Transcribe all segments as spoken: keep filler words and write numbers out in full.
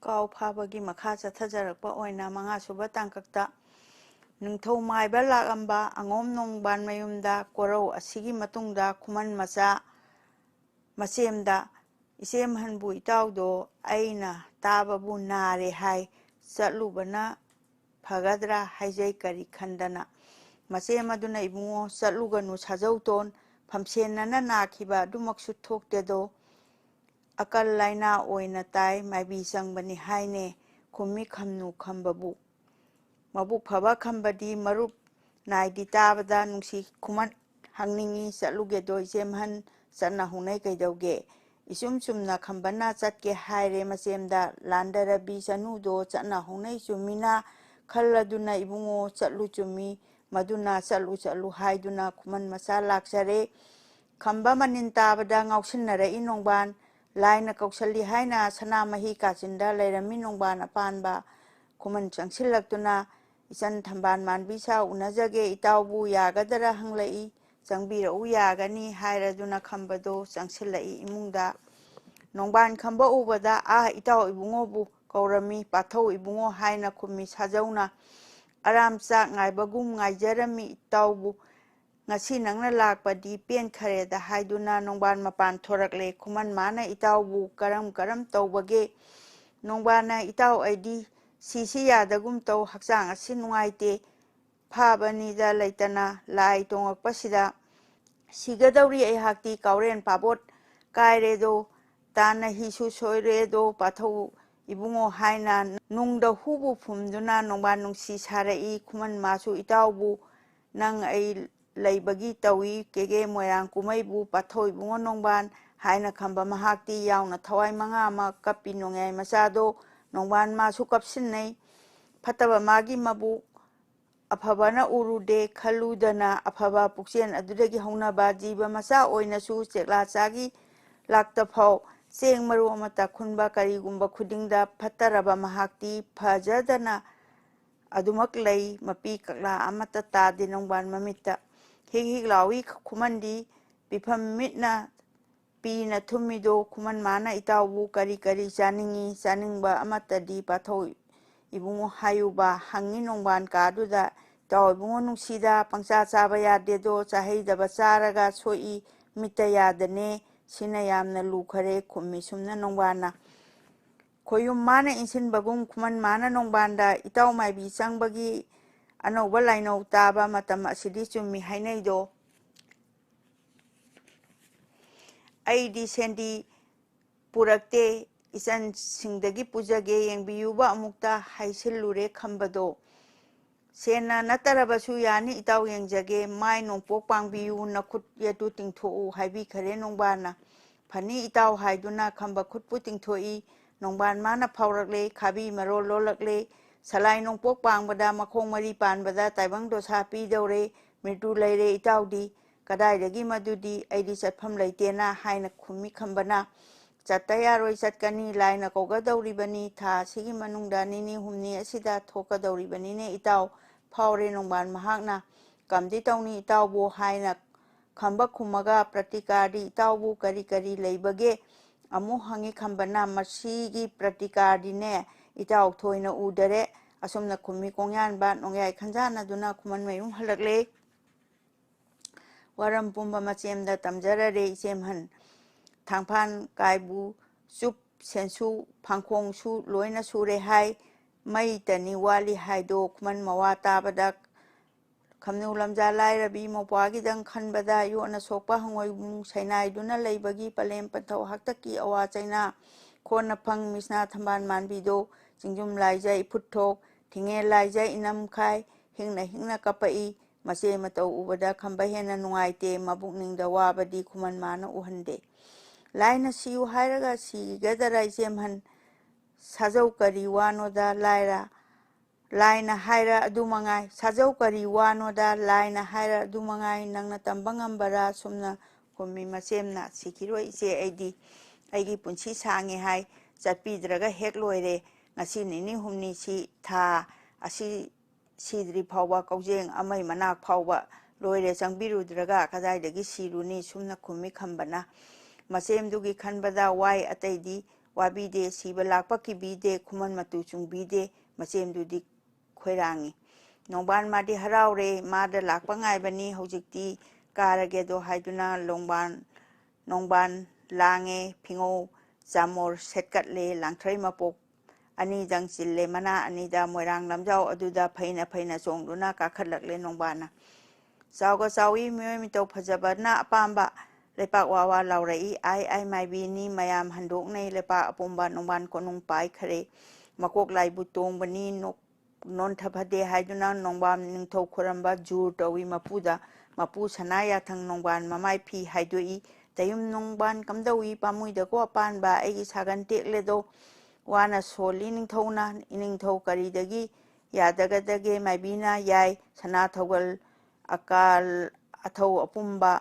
ꯀꯥꯎ ꯐꯥꯕꯒꯤ ꯃꯈꯥ ꯆꯠꯊꯖꯔꯛꯄ ꯑꯣꯏꯅ ꯃꯉꯥꯁꯨꯕ ꯇꯥꯡꯀꯛꯇ ꯅꯤꯡꯊꯧ ꯃꯥꯏꯕ ꯂꯥꯛꯂꯝꯕ ꯑꯉꯣꯝ ꯅꯣꯡꯕꯥꯟ ꯃꯌꯨꯝꯗ ꯀꯣꯔꯧ ꯑꯁꯤꯒꯤ ꯃꯇꯨꯡꯗ ꯈꯨꯃꯟ ꯃꯆꯥ ꯃꯆꯦꯝꯗ, "ꯏꯆꯦꯝꯍꯟꯕꯨ ꯏꯇꯥꯎꯗꯣ ꯑꯩꯅ ꯇꯥꯕꯕꯨ ꯅꯥꯔꯦ ꯍꯥꯏ, ꯆꯠꯂꯨꯕꯅ ꯐꯒꯗ꯭ꯔꯥ ꯍꯥꯏꯖꯩ ꯀꯔꯤ ꯈꯟꯗꯅ?" ꯃꯆꯦꯝ ꯑꯗꯨꯅ, "ꯏꯕꯨꯡꯉꯣ, ꯆꯠꯂꯨꯒꯅꯨ ꯁꯥꯖꯧꯇꯣꯟ, ꯐꯝꯁꯦꯟꯅꯅ ꯅꯥꯈꯤꯕ ꯑꯗꯨꯃꯛꯁꯨ ꯊꯣꯛꯇꯦꯗꯣ, ꯑꯀꯜ ꯂꯥꯏꯅꯥ ꯑꯣꯏꯅ ꯇꯥꯏ, ꯃꯥꯏꯕꯤ ꯆꯪꯕꯅꯤ ꯍꯥꯏꯅꯦ" ꯈꯨꯝꯃꯤ ꯈꯝꯅꯨ ꯈꯝꯕꯕꯨ꯫ ꯃꯕꯨꯛ ꯐꯕ ꯈꯝꯕꯗꯤ ꯃꯔꯨꯞ ꯅꯥꯏꯗꯤ ꯇꯥꯕꯗ ꯅꯨꯡꯁꯤ ꯈꯨꯃꯟ ꯍꯪꯅꯤꯡꯏ, "ꯆꯠꯂꯨꯒꯦꯗꯣ ꯏꯆꯦꯝꯍꯟ, ꯆꯠꯅ ꯍꯧꯅꯩ ꯀꯩꯗꯧꯒꯦ?" ꯏꯆꯨꯝ ꯆꯨꯝꯅ ꯈꯝꯕꯅ ꯆꯠꯀꯦ ꯍꯥꯏꯔꯦ ꯃꯆꯦꯝꯗ, ꯂꯥꯟꯗꯔꯕꯤ ꯆꯅꯨꯗꯣ ꯆꯠꯅ ꯍꯧꯅꯩ ꯆꯨꯝꯃꯤꯅ ꯈꯜꯂꯗꯨꯅ, "ꯏꯕꯨꯡꯉꯣ, ꯆꯠꯂꯨ ꯆꯨꯝꯃꯤ, ꯃꯗꯨꯅ ꯆꯠꯂꯨ ꯆꯠꯂꯨ" ꯍꯥꯏꯗꯨꯅ ꯈꯨꯃꯟ ꯃꯆꯥ ꯂꯥꯛꯆꯔꯦ꯫ ꯈꯝꯕ ꯃꯅꯤꯟ ꯇꯥꯕꯗ ꯉꯥꯎꯁꯤꯟꯅꯔꯛꯏ ꯅꯣꯡꯕꯥꯟ꯫ ꯂꯥꯏꯅ ꯀꯧꯁꯜꯂꯤ ꯍꯥꯏꯅ ꯁꯅꯥꯃꯍꯤ ꯀꯥꯆꯤꯟꯗ ꯂꯩꯔꯝꯃꯤ ꯅꯣꯡꯕꯥꯟ ꯑꯄꯥꯟꯕ꯫ ꯈꯨꯃꯟ ꯆꯪꯁꯤꯜꯂꯛꯇꯨꯅ, "ꯏꯆꯟ ꯊꯝꯕꯥꯜ ꯃꯥꯟꯕꯤ ꯁꯥ ꯎꯅꯖꯒꯦ, ꯏꯇꯥꯎꯕꯨ ꯌꯥꯒꯗꯔ?" ꯍꯪꯂꯛꯏ꯫ "ꯆꯪꯕꯤꯔꯛꯎ, ꯌꯥꯒꯅꯤ" ꯍꯥꯏꯔꯗꯨꯅ ꯈꯝꯕꯗꯣ ꯆꯪꯁꯤꯜꯂꯛꯏ ꯏꯃꯨꯡꯗ꯫ ꯅꯣꯡꯕꯥꯟ ꯈꯝꯕ ꯎꯕꯗ, "ꯑꯥ, ꯏꯇꯥꯎ ꯏꯕꯨꯡꯉꯣꯕꯨ ꯀꯧꯔꯝꯃꯤ, ꯄꯥꯊꯧ ꯏꯕꯨꯡꯉꯣ" ꯍꯥꯏꯅ ꯈꯨꯝꯃꯤ ꯁꯥꯖꯧꯅ꯫ "ꯑꯔꯥꯝ ꯆꯥꯛ ꯉꯥꯏꯕꯒꯨꯝ ꯉꯥꯏꯖꯔꯝꯃꯤ ꯏꯇꯥꯎꯕꯨ, ꯉꯁꯤ ꯅꯪꯅ ꯂꯥꯛꯄꯗꯤ ꯄꯦꯟꯈꯔꯦꯗ" ꯍꯥꯏꯗꯨꯅ ꯅꯣꯡꯕꯥꯟ ꯃꯄꯥꯟ ꯊꯣꯔꯛꯂꯦ꯫ "ꯈꯨꯃꯟ ꯃꯥꯅ ꯏꯇꯥꯎꯕꯨ ꯀꯔꯝ ꯀꯔꯝ ꯇꯧꯕꯒꯦ?" ꯅꯣꯡꯕꯥꯟꯅ, "ꯏꯇꯥꯎ, ꯑꯩꯗꯤ ꯁꯤꯁꯤ ꯌꯥꯗꯒꯨꯝ ꯇꯧ, ꯍꯛꯆꯥꯡ ꯑꯁꯤ ꯅꯨꯡꯉꯥꯏꯇꯦ, ꯐꯥꯕꯅꯤꯗ ꯂꯩꯇꯅ ꯂꯥꯏ ꯇꯣꯡꯉꯛꯄꯁꯤꯗ ꯁꯤꯒꯗꯧꯔꯤ ꯑꯩꯍꯥꯛꯇꯤ, ꯀꯥꯎꯔꯦꯟ ꯄꯥꯕꯣꯠ ꯀꯥꯏꯔꯦꯗꯣ, ꯇꯥꯟꯅ ꯍꯤꯁꯨ ꯁꯣꯏꯔꯦꯗꯣ ꯄꯥꯊꯧ ꯏꯕꯨꯡꯉꯣ" ꯍꯥꯏꯅ ꯅꯨꯡꯗ ꯍꯨꯕꯨ ꯐꯨꯝꯗꯨꯅ ꯅꯣꯡꯕꯥꯟ ꯅꯨꯡꯁꯤ ꯁꯥꯔꯛꯏ꯫ ꯈꯨꯃꯟ ꯃꯥꯁꯨ, "ꯏꯇꯥꯎꯕꯨ ꯅꯪ ꯑꯩ ꯂꯩꯕꯒꯤ ꯇꯧꯏ, ꯀꯦꯒꯦ ꯃꯣꯏꯔꯥꯡ ꯀꯨꯝꯍꯩꯕꯨ ꯄꯥꯊꯧ ꯏꯕꯨꯡꯉꯣ ꯅꯣꯡꯕꯥꯟ" ꯍꯥꯏꯅ ꯈꯝꯕ ꯃꯍꯥꯛꯇꯤ ꯌꯥꯎꯅ ꯊꯋꯥꯏ ꯃꯉꯥ ꯑꯃ ꯀꯞꯄꯤ ꯅꯣꯡꯌꯥꯏ ꯃꯆꯥꯗꯣ꯫ ꯅꯣꯡꯕꯥꯟ ꯃꯥꯁꯨ ꯀꯞꯁꯤꯟꯅꯩ꯫ ꯐꯠꯇꯕ ꯃꯥꯒꯤ ꯃꯕꯨꯛ ꯑꯐꯕꯅ ꯎꯔꯨꯗꯦ ꯈꯜꯂꯨꯗꯅ, ꯑꯐꯕ ꯄꯨꯛꯆꯦꯜ ꯑꯗꯨꯗꯒꯤ ꯍꯧꯅꯕ ꯖꯤꯕ ꯃꯆꯥ ꯑꯣꯏꯅꯁꯨ ꯆꯦꯛꯂꯥ ꯆꯥꯒꯤ ꯂꯥꯛꯇ ꯐꯥꯎ ꯆꯦꯡ ꯃꯔꯨ ꯑꯃꯠꯇ ꯈꯨꯟꯕ, ꯀꯔꯤꯒꯨꯝꯕ ꯈꯨꯗꯤꯡꯗ ꯐꯠꯇꯔꯕ ꯃꯍꯥꯛꯇꯤ ꯐꯖꯗꯅ ꯑꯗꯨꯃꯛ ꯂꯩ, ꯃꯄꯤ ꯀꯛꯂꯥ ꯑꯃꯠꯇ ꯇꯥꯗꯦ ꯅꯣꯡꯕꯥꯟ ꯃꯃꯤꯠꯇ꯫ ꯍꯤꯛ ꯍꯤꯛ ꯂꯥꯎꯏ ꯈꯨꯃꯟꯗꯤ, ꯄꯤꯐꯝ ꯃꯤꯠꯅ ꯄꯤꯅ ꯊꯨꯝꯃꯤꯗꯣ? ꯈꯨꯃꯟ ꯃꯥꯅ ꯏꯇꯥꯎꯕꯨ ꯀꯔꯤ ꯀꯔꯤ ꯆꯥꯅꯤꯡꯏ? ꯆꯥꯅꯤꯡꯕ ꯑꯃꯠꯇꯗꯤ ꯄꯥꯊꯧ ꯏꯕꯨꯡꯉꯣ ꯍꯥꯏꯌꯨꯕ꯫ ꯍꯪꯉꯤ ꯅꯣꯡꯕꯥꯟ ꯀꯥꯗꯨꯗ, ꯏꯇꯥꯎ ꯏꯕꯨꯡꯉꯣ ꯅꯨꯡꯁꯤꯗ, ꯄꯪꯆꯥ ꯆꯥꯕ ꯌꯥꯗꯦꯗꯣ, ꯆꯥꯍꯩꯗꯕ ꯆꯥꯔꯒ ꯁꯣꯛꯏ, ꯃꯤꯠꯇ ꯌꯥꯗꯅꯦ, ꯁꯤꯅ ꯌꯥꯝꯅ ꯂꯨꯈꯔꯦ, ꯈꯨꯝꯃꯤ ꯁꯨꯝꯅ ꯅꯣꯡꯕꯥꯟꯅ꯫ ꯈꯣꯌꯨꯝ ꯃꯥꯅ ꯏꯟꯁꯤꯟꯕꯒꯨꯝ ꯈꯨꯃꯟ ꯃꯥꯅ ꯅꯣꯡꯕꯥꯟꯗ ꯏꯇꯥꯎ ꯃꯥꯏꯕꯤ ꯆꯪꯕꯒꯤ ꯑꯅꯧꯕ ꯂꯥꯏꯅꯧ ꯇꯥꯕ ꯃꯇꯝ ꯑꯁꯤꯗꯤ ꯆꯨꯝꯃꯤ ꯍꯥꯏꯅꯩꯗꯣ꯫ ꯑꯩꯗꯤ ꯁꯦꯟꯗꯤ ꯄꯨꯔꯛꯇꯦ, ꯏꯆꯟꯁꯤꯡꯗꯒꯤ ꯄꯨꯖꯒꯦ, ꯌꯦꯡꯕꯤꯌꯨꯕ ꯑꯃꯨꯛꯇ ꯍꯥꯏꯁꯤꯜꯂꯨꯔꯦ ꯈꯝꯕꯗꯣ꯫ ꯁꯦꯟꯅ ꯅꯠꯇꯔꯕꯁꯨ ꯌꯥꯅꯤ ꯏꯇꯥꯎ, ꯌꯦꯡꯖꯒꯦ, ꯃꯥꯏ ꯅꯣꯡꯄꯣꯛ ꯄꯥꯡꯕꯤꯌꯨ, ꯅꯈꯨꯠ ꯌꯦꯠꯇꯨ ꯇꯤꯡꯊꯣꯛꯎ ꯍꯥꯏꯕꯤꯈꯔꯦ ꯅꯣꯡꯕꯥꯟꯅ꯫ ꯐꯅꯤ ꯏꯇꯥꯎ ꯍꯥꯏꯗꯨꯅ ꯈꯝꯕ ꯈꯨꯠꯄꯨ ꯇꯤꯡꯊꯣꯛꯏ꯫ ꯅꯣꯡꯕꯥꯟ ꯃꯥꯅ ꯐꯥꯎꯔꯛꯂꯦ, ꯈꯥꯕꯤ ꯃꯔꯣꯜ ꯂꯣꯜꯂꯛꯂꯦ꯫ ꯁꯂꯥꯏ ꯅꯣꯡꯄꯣꯛ ꯄꯥꯡꯕꯗ ꯃꯈꯣꯡ ꯃꯔꯤ ꯄꯥꯟꯕꯗ ꯇꯥꯏꯕꯪ ꯗꯣꯁꯥ ꯄꯤꯗꯧꯔꯦ, ꯃ꯭ꯔꯤꯇꯨ ꯂꯩꯔꯦ ꯏꯇꯥꯎꯗꯤ꯫ ꯀꯗꯥꯏꯗꯒꯤ ꯃꯗꯨꯗꯤ ꯑꯩꯗꯤ ꯆꯠꯐꯝ ꯂꯩꯇꯦꯅ ꯍꯥꯏꯅ ꯈꯨꯝꯃꯤ ꯈꯝꯕꯅ꯫ ꯆꯠꯇ ꯌꯥꯔꯣꯏ, ꯆꯠꯀꯅꯤ, ꯂꯥꯏꯅ ꯀꯧꯒꯗꯧꯔꯤꯕꯅꯤ, ꯊꯥ ꯑꯁꯤꯒꯤ ꯃꯅꯨꯡꯗ ꯅꯤꯅꯤ ꯍꯨꯝꯅꯤ ꯑꯁꯤꯗ ꯊꯣꯛꯀꯗꯧꯔꯤꯕꯅꯤꯅꯦ ꯏꯇꯥꯎ, ꯐꯥꯎꯔꯦ ꯅꯣꯡꯕꯥꯟ ꯃꯍꯥꯛꯅ꯫ ꯀꯝꯗꯤ ꯇꯧꯅꯤ ꯏꯇꯥꯎꯕꯨ ꯍꯥꯏꯅ ꯈꯝꯕ ꯈꯨꯝꯃꯒ, ꯄ꯭ꯔꯇꯤꯀꯥꯔꯗꯤ ꯏꯇꯥꯎꯕꯨ ꯀꯔꯤ ꯀꯔꯤ ꯂꯩꯕꯒꯦ? ꯑꯃꯨꯛ ꯍꯪꯉꯤ ꯈꯝꯕꯅ꯫ ꯃꯁꯤꯒꯤ ꯄ꯭ꯔꯇꯤꯀꯥꯔꯗꯤꯅꯦ ꯏꯇꯥꯎ ꯊꯣꯏꯅ ꯎꯗꯔꯦ꯫ ꯑꯁꯨꯝꯅ ꯈꯨꯝꯃꯤ ꯀꯣꯡꯌꯥꯟꯕ ꯅꯣꯡꯌꯥꯏ ꯈꯟꯖꯥꯟꯅꯗꯨꯅ ꯈꯨꯃꯟ ꯃꯌꯨꯝ ꯍꯜꯂꯛꯂꯦ꯫ ꯋꯥꯔꯝ ꯄꯨꯝꯕ ꯃꯆꯦꯝꯗ ꯇꯝꯖꯔꯔꯦ ꯏꯆꯦꯝꯍꯟ꯫ ꯊꯥꯡꯐꯥꯟ ꯀꯥꯏꯕꯨ, ꯆꯨꯞ, ꯁꯦꯟꯁꯨ, ꯐꯥꯡꯈꯣꯡꯁꯨ ꯂꯣꯏꯅ ꯁꯨꯔꯦ ꯍꯥꯏ꯫ ꯃꯩꯇꯅꯤ ꯋꯥꯠꯂꯤ ꯍꯥꯏꯗꯣ ꯈꯨꯃꯟ ꯃꯋꯥ ꯇꯥꯕꯗ ꯈꯝꯅꯨ ꯂꯝꯖꯥ ꯂꯥꯏꯔꯕꯤ ꯃꯧꯄ꯭ꯋꯥꯒꯤꯗꯪ ꯈꯟꯕꯗ ꯌꯣꯠꯅ ꯁꯣꯛꯄ ꯍꯪꯉꯣꯏꯕꯨꯡ ꯁꯩꯅꯥꯏꯗꯨꯅ ꯂꯩꯕꯒꯤ ꯄꯂꯦꯝ ꯄꯟꯊꯧ ꯍꯥꯛꯇꯛꯀꯤ ꯑꯋꯥ ꯆꯩꯅꯥ, ꯈꯣꯟꯅ ꯐꯪ ꯃꯤꯁꯅꯥ ꯊꯝꯕꯥꯜ ꯃꯥꯟꯕꯤꯗꯣ ꯆꯤꯡꯖꯨꯝ ꯂꯥꯏꯖ ꯏꯐꯨꯠ ꯊꯣꯛ, ꯊꯤꯡꯉꯦꯜ ꯂꯥꯏꯖ ꯏꯅꯝ ꯈꯥꯏ, ꯍꯤꯡꯅ ꯍꯤꯡꯅ ꯀꯞꯄꯛꯏ꯫ ꯃꯆꯦ ꯃꯇꯧ ꯎꯕꯗ ꯈꯝꯕ ꯍꯦꯟꯅ ꯅꯨꯡꯉꯥꯏꯇꯦ, ꯃꯕꯨꯛꯅꯤꯡꯗ ꯋꯥꯕꯗꯤ ꯈꯨꯃꯟ ꯃꯥꯅ ꯎꯍꯟꯗꯦ꯫ ꯂꯥꯏꯅ ꯁꯤꯌꯨ ꯍꯥꯏꯔꯒ ꯁꯤꯒꯗꯔ ꯏꯆꯦꯝꯍꯟ? ꯁꯥꯖꯧ ꯀꯔꯤ ꯋꯥꯅꯣꯗ ꯂꯥꯏꯔ, ꯂꯥꯏꯅ ꯍꯥꯏꯔ ꯑꯗꯨ ꯃꯉꯥꯏ꯫ ꯁꯥꯖꯧ ꯀꯔꯤ ꯋꯥꯅꯣꯗ ꯂꯥꯏꯅ ꯍꯥꯏꯔ ꯑꯗꯨ ꯃꯉꯥꯏ, ꯅꯪꯅ ꯇꯝꯕ ꯉꯝꯕꯔꯥ? ꯁꯨꯝꯅ ꯈꯨꯝꯃꯤ ꯃꯆꯦꯝꯅ꯫ ꯁꯤꯈꯤꯔꯣꯏ ꯏꯆꯦ, ꯑꯩꯗꯤ ꯑꯩꯒꯤ ꯄꯨꯟꯁꯤ ꯁꯥꯡꯉꯦ ꯍꯥꯏ ꯆꯠꯄꯤꯗ꯭ꯔꯒ ꯍꯦꯛ ꯂꯣꯏꯔꯦ꯫ ꯉꯁꯤ ꯅꯤꯅꯤ ꯍꯨꯝꯅꯤꯁꯤ ꯊꯥ ꯑꯁꯤ ꯁꯤꯗ꯭ꯔꯤ ꯐꯥꯎꯕ ꯀꯧꯖꯦꯡ ꯑꯃꯩ ꯃꯅꯥꯛ ꯐꯥꯎꯕ ꯂꯣꯏꯔꯦ ꯆꯪꯕꯤꯔꯨꯗ꯭ꯔꯒ ꯀꯗꯥꯏꯗꯒꯤ ꯁꯤꯔꯨꯅꯤ? ꯁꯨꯝꯅ ꯈꯨꯝꯃꯤ ꯈꯝꯕꯅ꯫ ꯃꯆꯦꯝꯗꯨꯒꯤ ꯈꯟꯕꯗ ꯋꯥꯏ, ꯑꯇꯩꯗꯤ ꯋꯥꯕꯤꯗꯦ꯫ ꯁꯤꯕ ꯂꯥꯛꯄ ꯀꯤꯕꯤꯗꯦ, ꯈꯨꯃꯟ ꯃꯇꯨ ꯆꯨꯡꯕꯤꯗꯦ꯫ ꯃꯆꯦꯝꯗꯨꯗꯤ ꯈꯣꯏꯔꯥꯡꯏ꯫ ꯅꯣꯡꯕꯥꯟ ꯃꯥꯗꯤ ꯍꯔꯥꯎꯔꯦ꯫ ꯃꯥꯗ ꯂꯥꯛꯄ ꯉꯥꯏꯕꯅꯤ꯫ ꯍꯧꯖꯤꯛꯇꯤ ꯀꯥꯔꯒꯦꯗꯣ ꯍꯥꯏꯗꯨꯅ ꯂꯣꯡꯕꯥꯟ, ꯅꯣꯡꯕꯥꯟ ꯂꯥꯡꯉꯦ꯫ ꯐꯤꯉꯧ ꯆꯥꯃꯣꯔ ꯁꯦꯠꯀꯠꯂꯦ꯫ ꯂꯥꯡꯊ꯭ꯔꯩ ꯃꯄꯣꯛ ꯑꯅꯤꯗꯪ ꯆꯤꯜꯂꯦ꯫ ꯃꯅꯥ ꯑꯅꯤꯗ ꯃꯣꯏꯔꯥꯡ ꯂꯝꯖꯥꯎ ꯑꯗꯨꯗ ꯐꯩꯅ ꯐꯩꯅ ꯆꯣꯡꯗꯨꯅ ꯀꯥꯈꯠꯂꯛꯂꯦ ꯅꯣꯡꯕꯥꯟꯅ꯫ ꯆꯥꯎꯒ ꯆꯥꯎꯏ ꯃꯤꯑꯣꯏ ꯃꯤꯇꯧ ꯐꯖꯕꯅ ꯑꯄꯥꯝꯕ꯫ ꯂꯩꯄꯥꯛ ꯋꯥ ꯋꯥ ꯂꯥꯎꯔꯛꯏ꯫ ꯑꯥꯏ ꯑꯥꯏ ꯃꯥꯏꯕꯤꯅꯤ꯫ ꯃꯌꯥꯝ ꯍꯟꯗꯣꯛꯅꯩ꯫ ꯂꯩꯄꯥꯛ ꯑꯄꯨꯝꯕ ꯅꯣꯡꯕꯥꯟ ꯀꯣꯅꯨꯡ ꯄꯥꯏꯈꯔꯦ꯫ ꯃꯀꯣꯛ ꯂꯥꯏꯕꯨ ꯇꯣꯡꯕꯅꯤ꯫ ꯅꯣꯛ-, ꯅꯣꯟꯊ ꯐꯗꯦ ꯍꯥꯏꯗꯨꯅ ꯅꯣꯡꯕꯥꯟ ꯅꯤꯡꯊꯧ ꯈꯨꯔꯝꯕ ꯖꯨꯔ ꯇꯧꯏ ꯃꯄꯨꯗ꯫ ꯃꯄꯨ ꯁꯅꯥ ꯌꯥꯊꯪ ꯅꯣꯡꯕꯥꯟ ꯃꯃꯥꯏ ꯐꯤ ꯍꯥꯏꯗꯣꯛꯏ꯫ ꯇꯌꯨꯝ ꯅꯣꯡꯕꯥꯟ ꯀꯝꯗꯧꯏ ꯄꯥꯝꯃꯨꯏꯗꯀꯣ ꯑꯄꯥꯟꯕ ꯑꯩꯒꯤ ꯁꯥꯒꯟ ꯇꯦꯛꯂꯦꯗꯣ꯫ ꯋꯥꯅ ꯁꯣꯜꯂꯤ ꯅꯤꯡꯊꯧꯅ꯫ ꯏꯅꯤꯡꯊꯧ ꯀꯔꯤꯗꯒꯤ ꯌꯥꯗꯒꯗꯒꯦ ꯃꯥꯏꯕꯤꯅ ꯌꯥꯏ꯫ ꯁꯅꯥ ꯊꯧꯒꯜ ꯑꯀꯥꯜ ꯑꯊꯧ ꯑꯄꯨꯝꯕ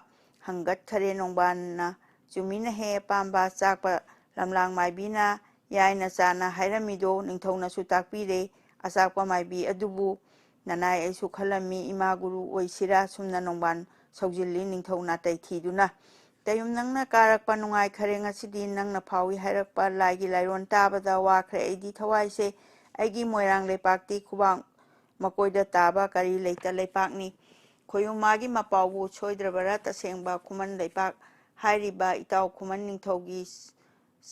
ꯍꯪꯒꯠꯈꯔꯦ ꯅꯣꯡꯕꯥꯟꯅ꯫ ꯆꯨꯝꯃꯤꯅ ꯍꯦ ꯑꯄꯥꯝꯕ ꯆꯥꯛꯄ ꯂꯝꯂꯥꯡ ꯃꯥꯏꯕꯤꯅ ꯌꯥꯏꯅ ꯆꯥꯅ ꯍꯥꯏꯔꯝꯃꯤꯗꯣ ꯅꯤꯡꯊꯧꯅꯁꯨ ꯇꯥꯛꯄꯤꯔꯦ꯫ ꯑꯆꯥꯛꯄ ꯃꯥꯏꯕꯤ ꯑꯗꯨꯕꯨ ꯅꯅꯥꯏ ꯑꯩꯁꯨ ꯈꯜꯂꯝꯃꯤ꯫ ꯏꯃꯥ ꯒꯨꯔꯨ ꯑꯣꯏꯁꯤꯔꯥ ꯁꯨꯝꯅ ꯅꯣꯡꯕꯥꯟ ꯁꯧꯖꯤꯜꯂꯤ ꯅꯤꯡꯊꯧ ꯅꯥꯇꯩ ꯊꯤꯗꯨꯅ꯫ ꯇꯌꯨꯝ ꯅꯪꯅ ꯀꯥꯔꯛꯄ ꯅꯨꯡꯉꯥꯏꯈꯔꯦ ꯉꯁꯤꯗꯤ ꯅꯪꯅ ꯐꯥꯎꯏ ꯍꯥꯏꯔꯛꯄ ꯂꯥꯏꯒꯤ ꯂꯥꯏꯔꯣꯟ ꯇꯥꯕꯗ ꯋꯥꯈ꯭ꯔꯦ ꯑꯩꯗꯤ ꯊꯋꯥꯏꯁꯦ꯫ ꯑꯩꯒꯤ ꯃꯣꯏꯔꯥꯡ ꯂꯩꯄꯥꯛꯇꯤ ꯈꯨꯕꯥꯛ ꯃꯀꯣꯏꯗ ꯇꯥꯕ ꯀꯔꯤ ꯂꯩꯇ ꯂꯩꯄꯥꯛꯅꯤ꯫ ꯈꯣꯌꯨꯝ ꯃꯥꯒꯤ ꯃꯄꯥꯎꯕꯨ ꯁꯣꯏꯗ꯭ꯔꯕꯔꯥ ꯇꯁꯦꯡꯕ ꯈꯨꯃꯟ ꯂꯩꯄꯥꯛ ꯍꯥꯏꯔꯤꯕ ꯏꯇꯥꯎ ꯈꯨꯃꯟ ꯅꯤꯡꯊꯧꯒꯤ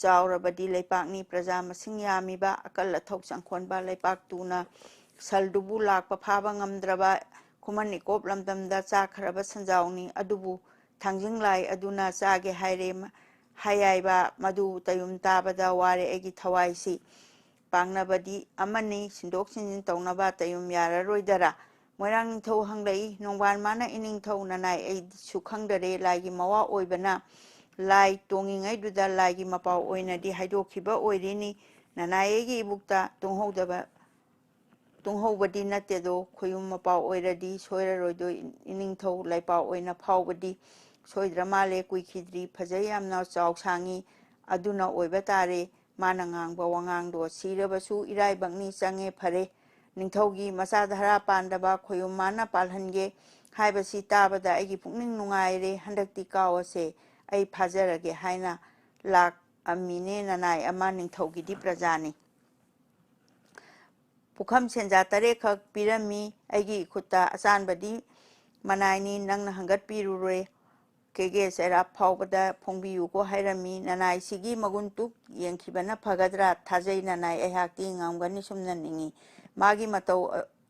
ꯆꯥꯎꯔꯕꯗꯤ ꯂꯩꯄꯥꯛꯅꯤ꯫ ꯄ꯭ꯔꯖꯥ ꯃꯁꯤꯡ ꯌꯥꯝꯃꯤꯕ ꯑꯀꯜ ꯑꯊꯧ ꯆꯪꯈꯣꯟꯕ ꯂꯩꯄꯥꯛ ꯇꯨꯅ ꯁꯜꯗꯨꯕꯨ ꯂꯥꯛꯄ ꯐꯥꯕ ꯉꯝꯗ꯭ꯔꯕ ꯈꯨꯃꯟ ꯏꯀꯣꯞ ꯂꯝꯗꯝꯗ ꯆꯥꯈ꯭ꯔꯕ ꯁꯟꯖꯥꯎꯅꯤ꯫ ꯑꯗꯨꯕꯨ ꯊꯥꯡꯖꯤꯡ ꯂꯥꯏ ꯑꯗꯨꯅ ꯆꯥꯒꯦ ꯍꯥꯏꯔꯦ ꯍꯥꯏꯌꯥꯏꯕ ꯃꯗꯨ ꯇꯌꯨꯝ ꯇꯥꯕꯗ ꯋꯥꯔꯦ ꯑꯩꯒꯤ ꯊꯋꯥꯏꯁꯤ꯫ ꯄꯥꯡꯅꯕꯗꯤ ꯑꯃꯅꯤ꯫ ꯁꯤꯟꯗꯣꯛ ꯁꯤꯟꯖꯤꯟ ꯇꯧꯅꯕ ꯇꯌꯨꯝ ꯌꯥꯔꯔꯣꯏꯗꯔꯥ? ꯃꯣꯏꯔꯥꯡ ꯅꯤꯡꯊꯧ ꯍꯪꯂꯛꯏ꯫ ꯅꯣꯡꯕꯥꯟ ꯃꯥꯅ ꯏꯅꯤꯡꯊꯧ ꯅꯅꯥꯏ ꯑꯩꯁꯨ ꯈꯪꯗꯔꯦ꯫ ꯂꯥꯏꯒꯤ ꯃꯋꯥ ꯑꯣꯏꯕꯅ ꯂꯥꯏ ꯇꯣꯡꯉꯤꯉꯩꯗꯨꯗ ꯂꯥꯏꯒꯤ ꯃꯄꯥꯎ ꯑꯣꯏꯅꯗꯤ ꯍꯥꯏꯗꯣꯛꯈꯤꯕ ꯑꯣꯏꯔꯤꯅꯤ꯫ ꯅꯅꯥꯏ ꯑꯩꯒꯤ ꯏꯕꯨꯛꯇ ꯇꯨꯡꯍꯧꯗꯕ ꯇꯨꯡꯍꯧꯕꯗꯤ ꯅꯠꯇꯦꯗꯣ꯫ ꯈꯣꯌꯨꯝ ꯃꯄꯥꯎ ꯑꯣꯏꯔꯗꯤ ꯁꯣꯏꯔꯔꯣꯏꯗꯣ ꯏꯅꯤꯡꯊꯧ ꯂꯥꯏꯄꯥꯎ ꯑꯣꯏꯅ ꯐꯥꯎꯕꯗꯤ ꯁꯣꯏꯗ꯭ꯔ ꯃꯥꯜꯂꯦ꯫ ꯀꯨꯏꯈꯤꯗ꯭ꯔꯤ꯫ ꯐꯖꯩ ꯌꯥꯝꯅ ꯆꯥꯎ ꯁꯥꯡꯉꯤ꯫ ꯑꯗꯨꯅ ꯑꯣꯏꯕ ꯇꯥꯔꯦ꯫ ꯃꯥꯅ ꯉꯥꯡꯕ ꯋꯥꯉꯥꯡꯗꯣ ꯁꯤꯔꯕꯁꯨ ꯏꯔꯥꯏꯕꯛꯅꯤ꯫ ꯆꯪꯉꯦ ꯐꯔꯦ꯫ ꯅꯤꯡꯊꯧꯒꯤ ꯃꯆꯥ ꯙꯔꯥ ꯄꯥꯟꯗꯕ ꯈꯣꯌꯨꯝ ꯃꯥꯅ ꯄꯥꯜꯍꯟꯒꯦ ꯍꯥꯏꯕꯁꯤ ꯇꯥꯕꯗ ꯑꯩꯒꯤ ꯄꯨꯛꯅꯤꯡ ꯅꯨꯡꯉꯥꯏꯔꯦ꯫ ꯍꯟꯗꯛꯇꯤ ꯀꯥꯎꯑꯁꯦ꯫ ꯑꯩ ꯐꯥꯖꯔꯒꯦ" ꯍꯥꯏꯅ ꯂꯥꯛꯑꯝꯃꯤꯅꯦ ꯅꯅꯥꯏ ꯑꯃ ꯅꯤꯡꯊꯧꯒꯤꯗꯤ ꯄ꯭ꯔꯖꯥꯅꯤ꯫ "ꯄꯨꯈꯝ ꯁꯦꯟꯖꯥ ꯇꯔꯦꯠꯈꯛ ꯄꯤꯔꯝꯃꯤ ꯑꯩꯒꯤ ꯏꯈꯨꯠꯇ, ꯑꯆꯥꯟꯕꯗꯤ ꯃꯅꯥꯏꯅꯤ, ꯅꯪꯅ ꯍꯪꯒꯠꯄꯤꯔꯨꯔꯦ꯫ ꯀꯦꯒꯦ ꯆꯩꯔꯥꯞ ꯐꯥꯎꯕꯗ ꯐꯣꯡꯕꯤꯌꯨꯀꯣ" ꯍꯥꯏꯔꯝꯃꯤ꯫ "ꯅꯅꯥꯏꯁꯤꯒꯤ ꯃꯒꯨꯟ ꯇꯨꯛ ꯌꯦꯡꯈꯤꯕꯅ ꯐꯒꯗ꯭ꯔꯥ? ꯊꯥꯖꯩ ꯅꯅꯥꯏ ꯑꯩꯍꯥꯛꯇꯤ ꯉꯝꯒꯅꯤ ꯁꯨꯝꯅ ꯅꯤꯡꯏ"꯫ ꯃꯥꯒꯤ ꯃꯇꯧ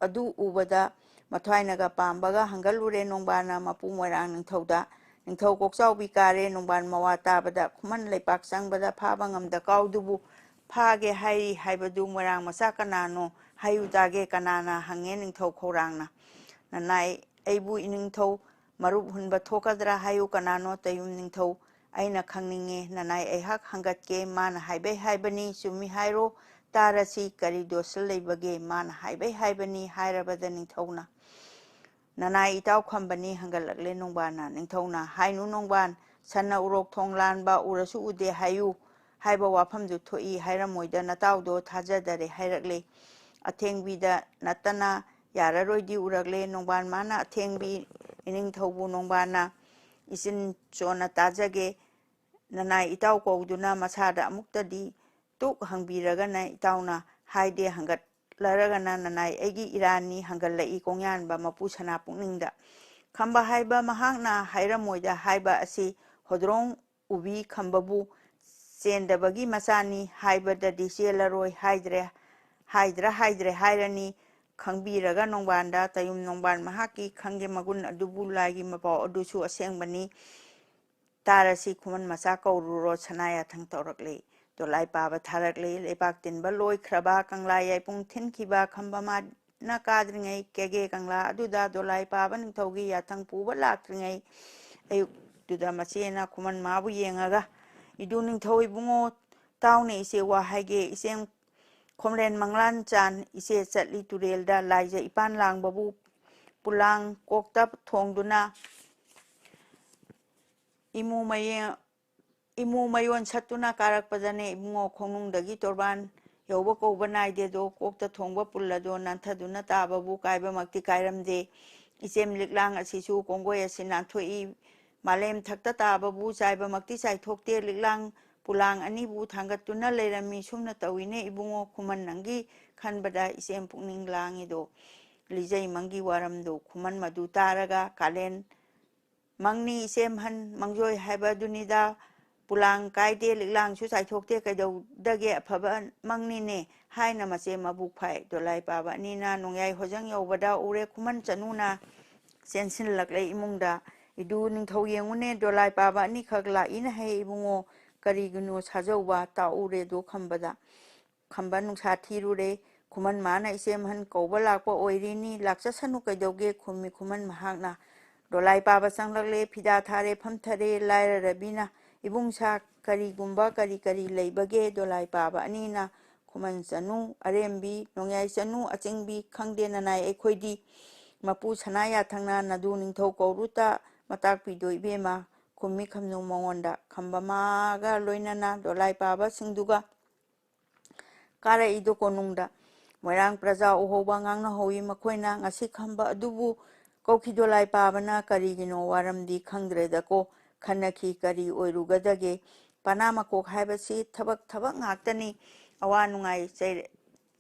ꯑꯗꯨ ꯎꯕꯗ ꯃꯊ꯭ꯋꯥꯏꯅꯒ ꯄꯥꯝꯕꯒ ꯍꯪꯒꯠꯂꯨꯔꯦ ꯅꯣꯡꯕꯥꯟꯅ ꯃꯄꯨ ꯃꯣꯏꯔꯥꯡ ꯅꯤꯡꯊꯧꯗ꯫ "ꯅꯤꯡꯊꯧ ꯀꯣꯛꯆꯥꯎꯕꯤ ꯀꯥꯔꯦ"꯫ ꯅꯣꯡꯕꯥꯟ ꯃꯋꯥ ꯇꯥꯕꯗ ꯈꯨꯃꯟ ꯂꯩꯄꯥꯛ ꯆꯪꯕꯗ ꯐꯥꯕ ꯉꯝꯗ ꯀꯥꯎꯗꯨꯕꯨ "ꯐꯥꯒꯦ ꯍꯥꯏꯔꯤ ꯍꯥꯏꯕꯗꯨ ꯃꯣꯏꯔꯥꯡ ꯃꯆꯥ ꯀꯅꯥꯅꯣ? ꯍꯥꯏꯌꯨ ꯇꯥꯒꯦ ꯀꯅꯥꯅ?" ꯍꯪꯉꯦ ꯅꯤꯡꯊꯧ ꯈꯧꯔꯥꯡꯅ꯫ "ꯅꯅꯥꯏ ꯑꯩꯕꯨ ꯏꯅꯤꯡꯊꯧ ꯃꯔꯨꯞ ꯍꯨꯟꯕ ꯊꯣꯛꯀꯗ꯭ꯔꯥ ꯍꯥꯏꯌꯨ ꯀꯅꯥꯅꯣ?" ꯇꯌꯨꯝ ꯅꯤꯡꯊꯧ ꯑꯩꯅ ꯈꯪꯅꯤꯡꯉꯦ꯫ "ꯅꯅꯥꯏ ꯑꯩꯍꯥꯛ ꯍꯪꯒꯠꯀꯦ, ꯃꯥꯅ ꯍꯥꯏꯕꯩ ꯍꯥꯏꯕꯅꯤ, ꯆꯨꯝꯃꯤ ꯍꯥꯏꯔꯣ ꯇꯥꯔꯁꯤ, ꯀꯔꯤ ꯗꯣꯁ ꯂꯩꯕꯒꯦ?" "ꯃꯥꯅ ꯍꯥꯏꯕꯩ ꯍꯥꯏꯕꯅꯤ" ꯍꯥꯏꯔꯕꯗ ꯅꯤꯡꯊꯧꯅ "ꯅꯅꯥꯏ ꯏꯇꯥꯎ ꯈꯝꯕꯅꯤ" ꯍꯪꯒꯠꯂꯛꯂꯦ ꯅꯣꯡꯕꯥꯟꯅ꯫ ꯅꯤꯡꯊꯧꯅ "ꯍꯥꯏꯅꯨ ꯅꯣꯡꯕꯥꯟ, ꯁꯟꯅ ꯎꯔꯣꯛ ꯊꯣꯡ ꯂꯥꯟꯕ ꯎꯔꯁꯨ ꯎꯗꯦ ꯍꯥꯏꯌꯨ ꯍꯥꯏꯕ ꯋꯥꯐꯝꯗꯨ ꯊꯣꯛꯏ ꯍꯥꯏꯔꯝꯃꯣꯏꯗ ꯅꯇꯥꯎꯗꯣ ꯊꯥꯖꯗꯔꯦ" ꯍꯥꯏꯔꯛꯂꯦ꯫ ꯑꯊꯦꯡꯕꯤꯗ ꯅꯠꯇꯅ ꯌꯥꯔꯔꯣꯏꯗꯤ ꯎꯔꯛꯂꯦ ꯅꯣꯡꯕꯥꯟ꯫ ꯃꯥꯅ ꯑꯊꯦꯡꯕꯤ ꯏꯅꯤꯡꯊꯧꯕꯨ ꯅꯣꯡꯕꯥꯟꯅ ꯏꯆꯤꯟ ꯆꯣꯟꯅ ꯇꯥꯖꯒꯦ, ꯅꯅꯥꯏ ꯏꯇꯥꯎ ꯀꯧꯗꯨꯅ ꯃꯁꯥꯗ ꯑꯃꯨꯛꯇꯗꯤ ꯇꯨꯛ ꯍꯪꯕꯤꯔꯒꯅ ꯏꯇꯥꯎꯅ ꯍꯥꯏꯗꯦ, ꯍꯪꯒꯠꯂꯔꯒꯅ ꯅꯅꯥꯏ ꯑꯩꯒꯤ ꯏꯔꯥꯟꯅꯤ ꯍꯪꯒꯠꯂꯛꯏ ꯀꯣꯡꯌꯥꯟꯕ ꯃꯄꯨ ꯁꯅꯥ ꯄꯨꯛꯅꯤꯡꯗ꯫ ꯈꯝꯕ ꯍꯥꯏꯕ ꯃꯍꯥꯛꯅ ꯍꯥꯏꯔꯝꯃꯣꯏꯗ ꯍꯥꯏꯕ ꯑꯁꯤ ꯍꯣꯗ꯭ꯔꯣꯡ ꯎꯕꯤ ꯈꯝꯕꯕꯨ ꯆꯦꯟꯗꯕꯒꯤ ꯃꯆꯥꯅꯤ ꯍꯥꯏꯕꯗꯗꯤ ꯆꯦꯜꯂꯔꯣꯏ ꯍꯥꯏꯗ꯭ꯔꯦ, ꯍꯥꯏꯗ꯭ꯔ ꯍꯥꯏꯗ꯭ꯔꯦ ꯍꯥꯏꯔꯅꯤ꯫ ꯈꯪꯕꯤꯔꯒ ꯅꯣꯡꯕꯥꯟꯗ ꯇꯌꯨꯝ ꯅꯣꯡꯕꯥꯟ ꯃꯍꯥꯛꯀꯤ ꯈꯪꯒꯦ ꯃꯒꯨꯟ ꯑꯗꯨꯕꯨ ꯂꯥꯏꯒꯤ ꯃꯄꯥꯎ ꯑꯗꯨꯁꯨ ꯑꯁꯦꯡꯕꯅꯤ꯫ ꯇꯥꯔꯁꯤ ꯈꯨꯃꯟ ꯃꯆꯥ ꯀꯧꯔꯨꯔꯣ ꯁꯅꯥ ꯌꯥꯊꯪ ꯇꯧꯔꯛꯂꯤ꯫ ꯗꯣꯂꯥꯏ ꯄꯥꯕ ꯊꯥꯔꯛꯂꯤ꯫ ꯂꯩꯕꯥꯛ ꯇꯤꯟꯕ ꯂꯣꯏꯈ꯭ꯔꯕ ꯀꯪꯂꯥ ꯌꯥꯏꯕꯨꯡ ꯊꯤꯟꯈꯤꯕ ꯈꯝꯕ ꯃꯥꯅ ꯀꯥꯗ꯭ꯔꯤꯉꯩ ꯀꯦꯒꯦ ꯀꯪꯂꯥ ꯑꯗꯨꯗ ꯗꯣꯂꯥꯏ ꯄꯥꯕ ꯅꯤꯡꯊꯧꯒꯤ ꯌꯥꯊꯪ ꯄꯨꯕ ꯂꯥꯛꯇ꯭ꯔꯤꯉꯩ ꯑꯌꯨꯛꯇꯨꯗ ꯃꯆꯦꯅ ꯈꯨꯃꯟ ꯃꯥꯕꯨ ꯌꯦꯡꯉꯒ, "ꯏꯗꯨ ꯅꯤꯡꯊꯧ ꯏꯕꯨꯡꯉꯣ, ꯇꯥꯎꯅꯦ ꯏꯆꯦ ꯋꯥ ꯍꯥꯏꯒꯦ, ꯏꯆꯦꯝ ꯈꯣꯝꯂꯦꯟ ꯃꯪꯂꯥꯟ ꯆꯥꯟ ꯏꯆꯦ ꯆꯠꯂꯤ ꯇꯨꯔꯦꯜꯗ ꯂꯥꯏꯖ ꯏꯄꯥꯟ ꯂꯥꯡꯕꯕꯨ ꯄꯨꯂꯥꯡ ꯀꯣꯛꯇ ꯊꯣꯡꯗꯨꯅ ꯏꯃꯨ ꯃꯌꯦ-, ꯏꯃꯨ ꯃꯌꯣꯟ ꯁꯠꯇꯨꯅ ꯀꯥꯔꯛꯄꯗꯅꯦ ꯏꯕꯨꯡꯉꯣ ꯈꯣꯡꯅꯨꯡꯗꯒꯤ ꯇꯣꯔꯕꯥꯟ ꯌꯧꯕ ꯀꯧꯕ ꯅꯥꯏꯗꯦꯗꯣ, ꯀꯣꯛꯇ ꯊꯣꯡꯕ ꯄꯨꯜ ꯑꯗꯣ ꯅꯥꯟꯊꯗꯨꯅ ꯇꯥꯕꯕꯨ ꯀꯥꯏꯕꯃꯛꯇꯤ ꯀꯥꯏꯔꯝꯗꯦ꯫ ꯏꯆꯦꯝ ꯂꯤꯛꯂꯥꯡ ꯑꯁꯤꯁꯨ ꯀꯣꯡꯒꯣꯏ ꯑꯁꯤ ꯅꯥꯟꯊꯣꯛꯏ ꯃꯥꯂꯦꯝ ꯊꯛꯇ ꯇꯥꯕꯕꯨ ꯆꯥꯏꯕꯃꯛꯇꯤ ꯆꯥꯏꯊꯣꯛꯇꯦ꯫ ꯂꯤꯛꯂꯥꯡ ꯄꯨꯂꯥꯡ ꯑꯅꯤꯕꯨ ꯊꯥꯡꯒꯠꯇꯨꯅ ꯂꯩꯔꯝꯃꯤ꯫ ꯁꯨꯝꯅ ꯇꯧꯏꯅꯦ ꯏꯕꯨꯡꯉꯣ, ꯈꯨꯃꯟ ꯅꯪꯒꯤ ꯈꯟꯕꯗ ꯏꯆꯦꯝ ꯄꯨꯛꯅꯤꯡ ꯂꯥꯡꯉꯤꯗꯣ꯫ ꯂꯤꯖꯩꯃꯪꯒꯤ ꯋꯥꯔꯝꯗꯣ ꯈꯨꯃꯟ ꯃꯗꯨ ꯇꯥꯔꯒ, ꯀꯥꯂꯦꯟ ꯃꯪꯅꯤ ꯏꯆꯦꯝꯍꯟ, ꯃꯪꯖꯣꯏ ꯍꯥꯏꯕꯗꯨꯅꯤꯗ꯫ ꯄꯨꯂꯥꯡ ꯀꯥꯏꯗꯦ, ꯂꯤꯛꯂꯥꯡꯁꯨ ꯆꯥꯏꯊꯣꯛꯇꯦ, ꯀꯩꯗꯧꯗꯒꯦ, ꯑꯐꯕ ꯃꯪꯅꯤꯅꯦ ꯍꯥꯏꯅ ꯃꯆꯦ ꯃꯕꯨꯛ ꯐꯥꯏ꯫ ꯗꯣꯂꯥꯏ ꯄꯥꯕ ꯑꯅꯤꯅ ꯅꯣꯡꯌꯥꯏ ꯍꯣꯖꯪ ꯌꯧꯕꯗ ꯎꯔꯦ꯫ ꯈꯨꯃꯟ ꯆꯅꯨꯅ ꯆꯦꯟꯁꯤꯜꯂꯛꯂꯦ ꯏꯃꯨꯡꯗ꯫ "ꯏꯗꯨ ꯅꯤꯡꯊꯧ ꯌꯦꯡꯉꯨꯅꯦ, ꯗꯣꯂꯥꯏ ꯄꯥꯕ ꯑꯅꯤꯈꯛ ꯂꯥꯛꯏꯅ ꯍꯥꯏ ꯏꯕꯨꯡꯉꯣ, ꯀꯔꯤꯒꯤꯅꯣ ꯁꯥꯖꯧꯕ?" ꯇꯥꯛꯎꯔꯦꯗꯣ ꯈꯝꯕꯗ꯫ ꯈꯝꯕ ꯅꯨꯡꯁꯥ ꯊꯤꯔꯨꯔꯦ꯫ ꯈꯨꯃꯟ ꯃꯥꯅ ꯏꯆꯦꯝꯍꯟ ꯀꯧꯕ ꯂꯥꯛꯄ ꯑꯣꯏꯔꯤꯅꯤ, ꯂꯥꯛꯆꯁꯅꯨ ꯀꯩꯗꯧꯒꯦ, ꯈꯨꯝꯃꯤ ꯈꯨꯃꯟ ꯃꯍꯥꯛꯅ꯫ ꯗꯣꯂꯥꯏ ꯄꯥꯕ ꯆꯪꯂꯛꯂꯦ, ꯐꯤꯗꯥ ꯊꯥꯔꯦ, ꯐꯝꯊꯔꯦ꯫ ꯂꯥꯏꯔꯔꯕꯤꯅ, "ꯏꯕꯨꯡꯁꯥ, ꯀꯔꯤꯒꯨꯝꯕ ꯀꯔꯤ ꯀꯔꯤ ꯂꯩꯕꯒꯦ?" ꯗꯣꯂꯥꯏ ꯄꯥꯕ ꯑꯅꯤꯅ, "ꯈꯨꯃꯟ ꯆꯅꯨ, ꯑꯔꯦꯝꯕꯤ, ꯅꯣꯡꯌꯥꯏ ꯆꯅꯨ, ꯑꯆꯤꯡꯕꯤ, ꯈꯪꯗꯦ ꯅꯅꯥꯏ ꯑꯩꯈꯣꯏꯗꯤ꯫ ꯃꯄꯨ ꯁꯅꯥ ꯌꯥꯊꯪꯅ ꯅꯗꯨ ꯅꯤꯡꯊꯧ ꯀꯧꯔꯨꯇ ꯃꯇꯥꯛꯄꯤꯗꯣ ꯏꯕꯦꯝꯃ", ꯈꯨꯝꯃꯤ ꯈꯝꯅꯨ ꯃꯉꯣꯟꯗ꯫ ꯈꯝꯕ ꯃꯥꯒ ꯂꯣꯏꯅꯅ ꯗꯣꯂꯥꯏ ꯄꯥꯕꯁꯤꯡꯗꯨꯒ ꯀꯥꯔꯛꯏꯗꯣ ꯀꯣꯅꯨꯡꯗ꯫ ꯃꯣꯏꯔꯥꯡ ꯄ꯭ꯔꯖꯥ ꯎꯍꯧꯕ ꯉꯥꯡꯅꯍꯧꯏ꯫ ꯃꯈꯣꯏꯅ ꯉꯁꯤ ꯈꯝꯕ ꯑꯗꯨꯕꯨ ꯀꯧꯈꯤꯗꯣ ꯂꯥꯏ ꯄꯥꯕꯅ ꯀꯔꯤꯒꯤꯅꯣ ꯋꯥꯔꯝꯗꯤ ꯈꯪꯗ꯭ꯔꯦꯗꯀꯣ꯫ ꯈꯟꯅꯈꯤ, ꯀꯔꯤ ꯑꯣꯏꯔꯨꯒꯗꯒꯦ? ꯄꯅꯥ ꯃꯀꯣꯛ ꯍꯥꯏꯕꯁꯤ ꯊꯕꯛ ꯊꯕꯛ ꯉꯥꯛꯇꯅꯤ꯫ ꯑꯋꯥ ꯅꯨꯡꯉꯥꯏ ꯆꯩ-,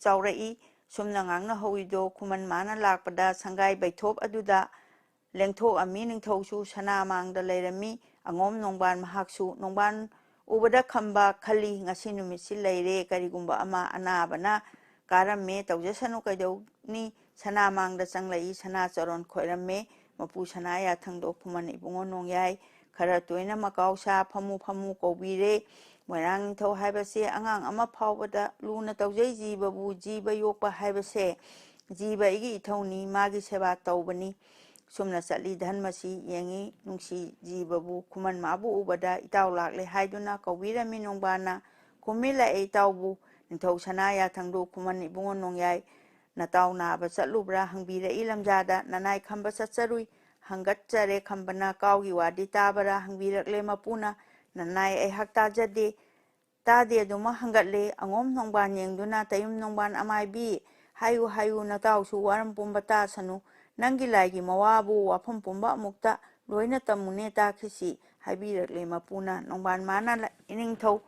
ꯆꯥꯎꯔꯛꯏ꯫ ꯁꯨꯝꯅ ꯉꯥꯡꯅꯍꯧꯏꯗꯣ ꯈꯨꯃꯟ ꯃꯥꯅ ꯂꯥꯛꯄꯗ ꯁꯪꯒꯥꯏ ꯕꯩꯊꯣꯞ ꯑꯗꯨꯗ ꯂꯦꯡꯊꯣꯛꯑꯝꯃꯤ꯫ ꯅꯤꯡꯊꯧꯁꯨ ꯁꯅꯥ ꯃꯥꯡꯗ ꯂꯩꯔꯝꯃꯤ꯫ ꯑꯉꯣꯝ ꯅꯣꯡꯕꯥꯟ ꯃꯍꯥꯛꯁꯨ꯫ ꯅꯣꯡꯕꯥꯟ ꯎꯕꯗ ꯈꯝꯕ ꯈꯜꯂꯤ, "ꯉꯁꯤ ꯅꯨꯃꯤꯠꯁꯤ ꯂꯩꯔꯦ, ꯀꯔꯤꯒꯨꯝꯕ ꯑꯃ ꯑꯅꯥꯕꯅ ꯀꯥꯔꯝꯃꯦ, ꯇꯧꯖꯁꯅꯨ ꯀꯩꯗꯧꯅꯤ, ꯁꯅꯥ ꯃꯥꯡꯗ ꯆꯪꯂꯛꯏ, ꯁꯅꯥ ꯆꯔꯣꯟ ꯈꯣꯏꯔꯝꯃꯦ", ꯃꯄꯨ ꯁꯅꯥ ꯌꯥꯊꯪꯗꯣ ꯈꯨꯃꯟ ꯏꯕꯨꯡꯉꯣ ꯅꯣꯡꯌꯥꯏ ꯈꯔ ꯇꯣꯏꯅ ꯃꯀꯥꯎ ꯁꯥ ꯐꯝꯃꯨ ꯐꯝꯃꯨ ꯀꯧꯕꯤꯔꯦ꯫ ꯃꯣꯏꯔꯥꯡ ꯅꯤꯡꯊꯧ ꯍꯥꯏꯕꯁꯦ ꯑꯉꯥꯡ ꯑꯃ ꯐꯥꯎꯕꯗ ꯂꯨꯅ ꯇꯧꯖꯩ꯫ ꯖꯤꯕꯕꯨ ꯖꯤꯕ ꯌꯣꯛꯄ ꯍꯥꯏꯕꯁꯦ ꯖꯤꯕ ꯑꯩꯒꯤ ꯏꯊꯧꯅꯤ, ꯃꯥꯒꯤ ꯁꯦꯕꯥ ꯇꯧꯕꯅꯤ꯫ ꯁꯨꯝꯅ ꯆꯠꯂꯤ ꯙꯟꯃꯁꯤ ꯌꯦꯡꯉꯤ ꯅꯨꯡꯁꯤ ꯖꯤꯕꯕꯨ꯫ ꯈꯨꯃꯟ ꯃꯥꯕꯨ ꯎꯕꯗ ꯏꯇꯥꯎ ꯂꯥꯛꯂꯦ ꯍꯥꯏꯗꯨꯅ ꯀꯧꯕꯤꯔꯝꯃꯤ ꯅꯣꯡꯕꯥꯟꯅ꯫ "ꯈꯨꯝꯃꯤ ꯂꯥꯛꯑꯦ ꯏꯇꯥꯎꯕꯨ꯫ ꯅꯤꯡꯊꯧ ꯁꯅꯥ ꯌꯥꯊꯪꯗꯨ ꯈꯨꯃꯟ ꯏꯕꯨꯡꯉꯣ ꯅꯣꯡꯌꯥꯏ, ꯅꯇꯥꯎ ꯅꯥꯕ ꯆꯠꯂꯨꯕ꯭ꯔꯥ?" ꯍꯪꯕꯤꯔꯛꯏ ꯂꯝꯖꯥꯗ꯫ "ꯅꯅꯥꯏ ꯈꯝꯕ ꯆꯠꯆꯔꯨꯏ"꯫ ꯍꯪꯒꯠꯆꯔꯦ ꯈꯝꯕꯅ꯫ "ꯀꯥꯎꯒꯤ ꯋꯥꯗꯤ ꯇꯥꯕꯔꯥ?" ꯍꯪꯕꯤꯔꯛꯂꯦ ꯃꯄꯨꯅ꯫ "ꯅꯅꯥꯏ ꯑꯩꯍꯥꯛ ꯇꯥꯖꯗꯦ"꯫ "ꯇꯥꯗꯦ ꯑꯗꯨꯃꯛ ꯍꯪꯒꯠꯂꯦ"꯫ ꯑꯉꯣꯝ ꯅꯣꯡꯕꯥꯟ ꯌꯦꯡꯗꯨꯅ, "ꯇꯌꯨꯝ ꯅꯣꯡꯕꯥꯟ ꯑꯃꯥꯏꯕꯤ, ꯍꯥꯏꯌꯨ ꯍꯥꯏꯌꯨ, ꯅꯇꯥꯎꯁꯨ ꯋꯥꯔꯝ ꯄꯨꯝꯕ ꯇꯥꯁꯅꯨ꯫ ꯅꯪꯒꯤ ꯂꯥꯏꯒꯤ ꯃꯋꯥꯕꯨ ꯋꯥꯐꯝ ꯄꯨꯝꯕ ꯑꯃꯨꯛꯇ ꯂꯣꯏꯅ ꯇꯝꯃꯨꯅꯦ ꯇꯥꯈꯤꯁꯤ ꯍꯥꯏꯕꯤꯔꯛꯂꯦ ꯃꯄꯨꯅ꯫ ꯅꯣꯡꯕꯥꯟ ꯃꯥꯅ ꯏꯅꯤꯡꯊꯧ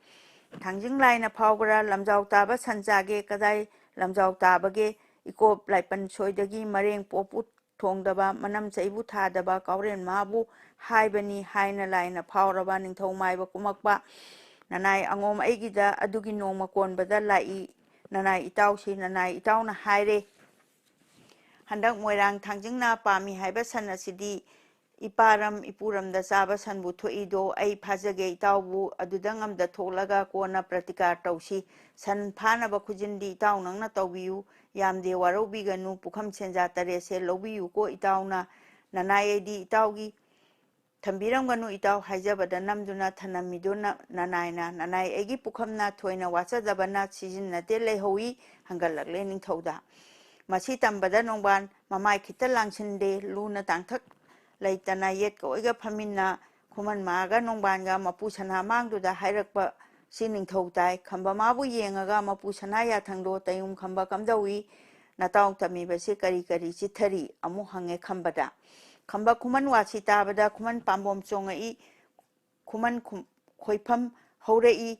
ꯊꯥꯡꯖꯤꯡ ꯂꯥꯏꯅ ꯐꯥꯎꯕ꯭ꯔꯥ? ꯂꯝꯖꯥꯎ ꯇꯥꯕ ꯁꯟ ꯆꯥꯒꯦ꯫ ꯀꯗꯥꯏ ꯂꯝꯖꯥꯎ ꯇꯥꯕꯒꯦ? ꯏꯀꯣꯞ ꯂꯥꯏꯄꯟ ꯁꯣꯏꯗꯒꯤ ꯃꯔꯦꯡ ꯄꯣꯞꯄꯨ ꯊꯣꯡꯗꯕ, ꯃꯅꯝ ꯆꯩꯕꯨ ꯊꯥꯗꯕ ꯀꯥꯎꯔꯦꯟ ꯃꯥꯕꯨ ꯍꯥꯏꯕꯅꯤ ꯍꯥꯏꯅ ꯂꯥꯏꯅ ꯐꯥꯎꯔꯕ ꯅꯤꯡꯊꯧ ꯃꯥꯏꯕ ꯀꯨꯝꯃꯛꯄ꯫ ꯅꯅꯥꯏ ꯑꯉꯣꯝ ꯑꯩꯒꯤꯗ ꯑꯗꯨꯒꯤ ꯅꯣꯡꯃ ꯀꯣꯟꯕꯗ ꯂꯥꯛꯏ ꯅꯅꯥꯏ ꯏꯇꯥꯎꯁꯤ꯫ ꯅꯅꯥꯏ ꯏꯇꯥꯎꯅ ꯍꯥꯏꯔꯦ, ꯍꯟꯗꯛ ꯃꯣꯏꯔꯥꯡ ꯊꯥꯡꯖꯤꯡꯅ ꯄꯥꯝꯃꯤ ꯍꯥꯏꯕ ꯁꯟ ꯑꯁꯤꯗꯤ ꯏꯄꯥꯔꯝ ꯏꯄꯨꯔꯝꯗ ꯆꯥꯕ ꯁꯟꯕꯨ ꯊꯣꯛꯏꯗꯣ꯫ ꯑꯩ ꯐꯥꯖꯒꯦ ꯏꯇꯥꯎꯕꯨ, ꯑꯗꯨꯗ ꯉꯝꯗ ꯊꯣꯛꯂꯒ ꯀꯣꯟꯅ ꯄ꯭ꯔꯇꯤꯀꯥꯔ ꯇꯧꯁꯤ꯫ ꯁꯟ ꯐꯥꯅꯕ ꯈꯨꯖꯤꯟꯗꯤ ꯏꯇꯥꯎ ꯅꯪꯅ ꯇꯧꯕꯤꯌꯨ꯫ ꯌꯥꯝꯗꯦ ꯋꯥꯔꯧꯕꯤꯒꯅꯨ, ꯄꯨꯈꯝ ꯁꯦꯟꯖꯥ ꯇꯔꯦꯠꯁꯦ ꯂꯧꯕꯤꯌꯨꯀꯣ ꯏꯇꯥꯎꯅ꯫ ꯅꯅꯥꯏ ꯑꯩꯗꯤ ꯏꯇꯥꯎꯒꯤ ꯊꯝꯕꯤꯔꯝꯒꯅꯨ ꯏꯇꯥꯎ ꯍꯥꯏꯖꯕꯗ ꯅꯝꯗꯨꯅ ꯊꯅꯝꯃꯤꯗꯨ ꯅ-, ꯅꯅꯥꯏꯅ꯫ ꯅꯅꯥꯏ ꯑꯩꯒꯤ ꯄꯨꯈꯝꯅ ꯊꯣꯏꯅ ꯋꯥꯠꯆꯗꯕꯅ ꯁꯤꯖꯤꯟꯅꯗꯦ ꯂꯩꯍꯧꯏ꯫ ꯍꯪꯒꯠꯂꯛꯂꯦ ꯅꯤꯡꯊꯧꯗ꯫ ꯃꯁꯤ ꯇꯝꯕꯗ ꯅꯣꯡꯕꯥꯟ ꯃꯃꯥꯏ ꯈꯤꯇ ꯂꯥꯡꯁꯤꯟꯗꯦ꯫ ꯂꯨꯅ ꯇꯥꯡꯊꯛ ꯂꯩꯇꯅ ꯌꯦꯠꯀ ꯑꯣꯏꯒ ꯐꯝꯃꯤꯟꯅ ꯈꯨꯃꯟ ꯃꯥꯒ ꯅꯣꯡꯕꯥꯟꯒ ꯃꯄꯨ ꯁꯅꯥ ꯃꯥꯡꯗꯨꯗ ꯍꯥꯏꯔꯛꯄ ꯁꯤ ꯅꯤꯡꯊꯧ ꯇꯥꯏ꯫ ꯈꯝꯕ ꯃꯥꯕꯨ ꯌꯦꯡꯉꯒ ꯃꯄꯨ ꯁꯅꯥ ꯌꯥꯊꯪꯗꯣ ꯇꯌꯨꯝ ꯈꯝꯕ ꯀꯝꯗꯧꯏ? ꯅꯇꯥꯎ ꯇꯝꯃꯤꯕꯁꯤ ꯀꯔꯤ ꯀꯔꯤ ꯆꯤꯠꯊꯔꯤ? ꯑꯃꯨꯛ ꯍꯪꯉꯦ ꯈꯝꯕꯗ꯫ ꯈꯝꯕ ꯈꯨꯃꯟ ꯋꯥꯁꯤ ꯇꯥꯕꯗ ꯈꯨꯃꯟ ꯄꯥꯝꯕꯣꯝ ꯆꯣꯡꯉꯛꯏ꯫ ꯈꯨꯃꯟ ꯈꯨꯝ-, ꯈꯣꯏꯐꯝ ꯍꯧꯔꯛꯏ꯫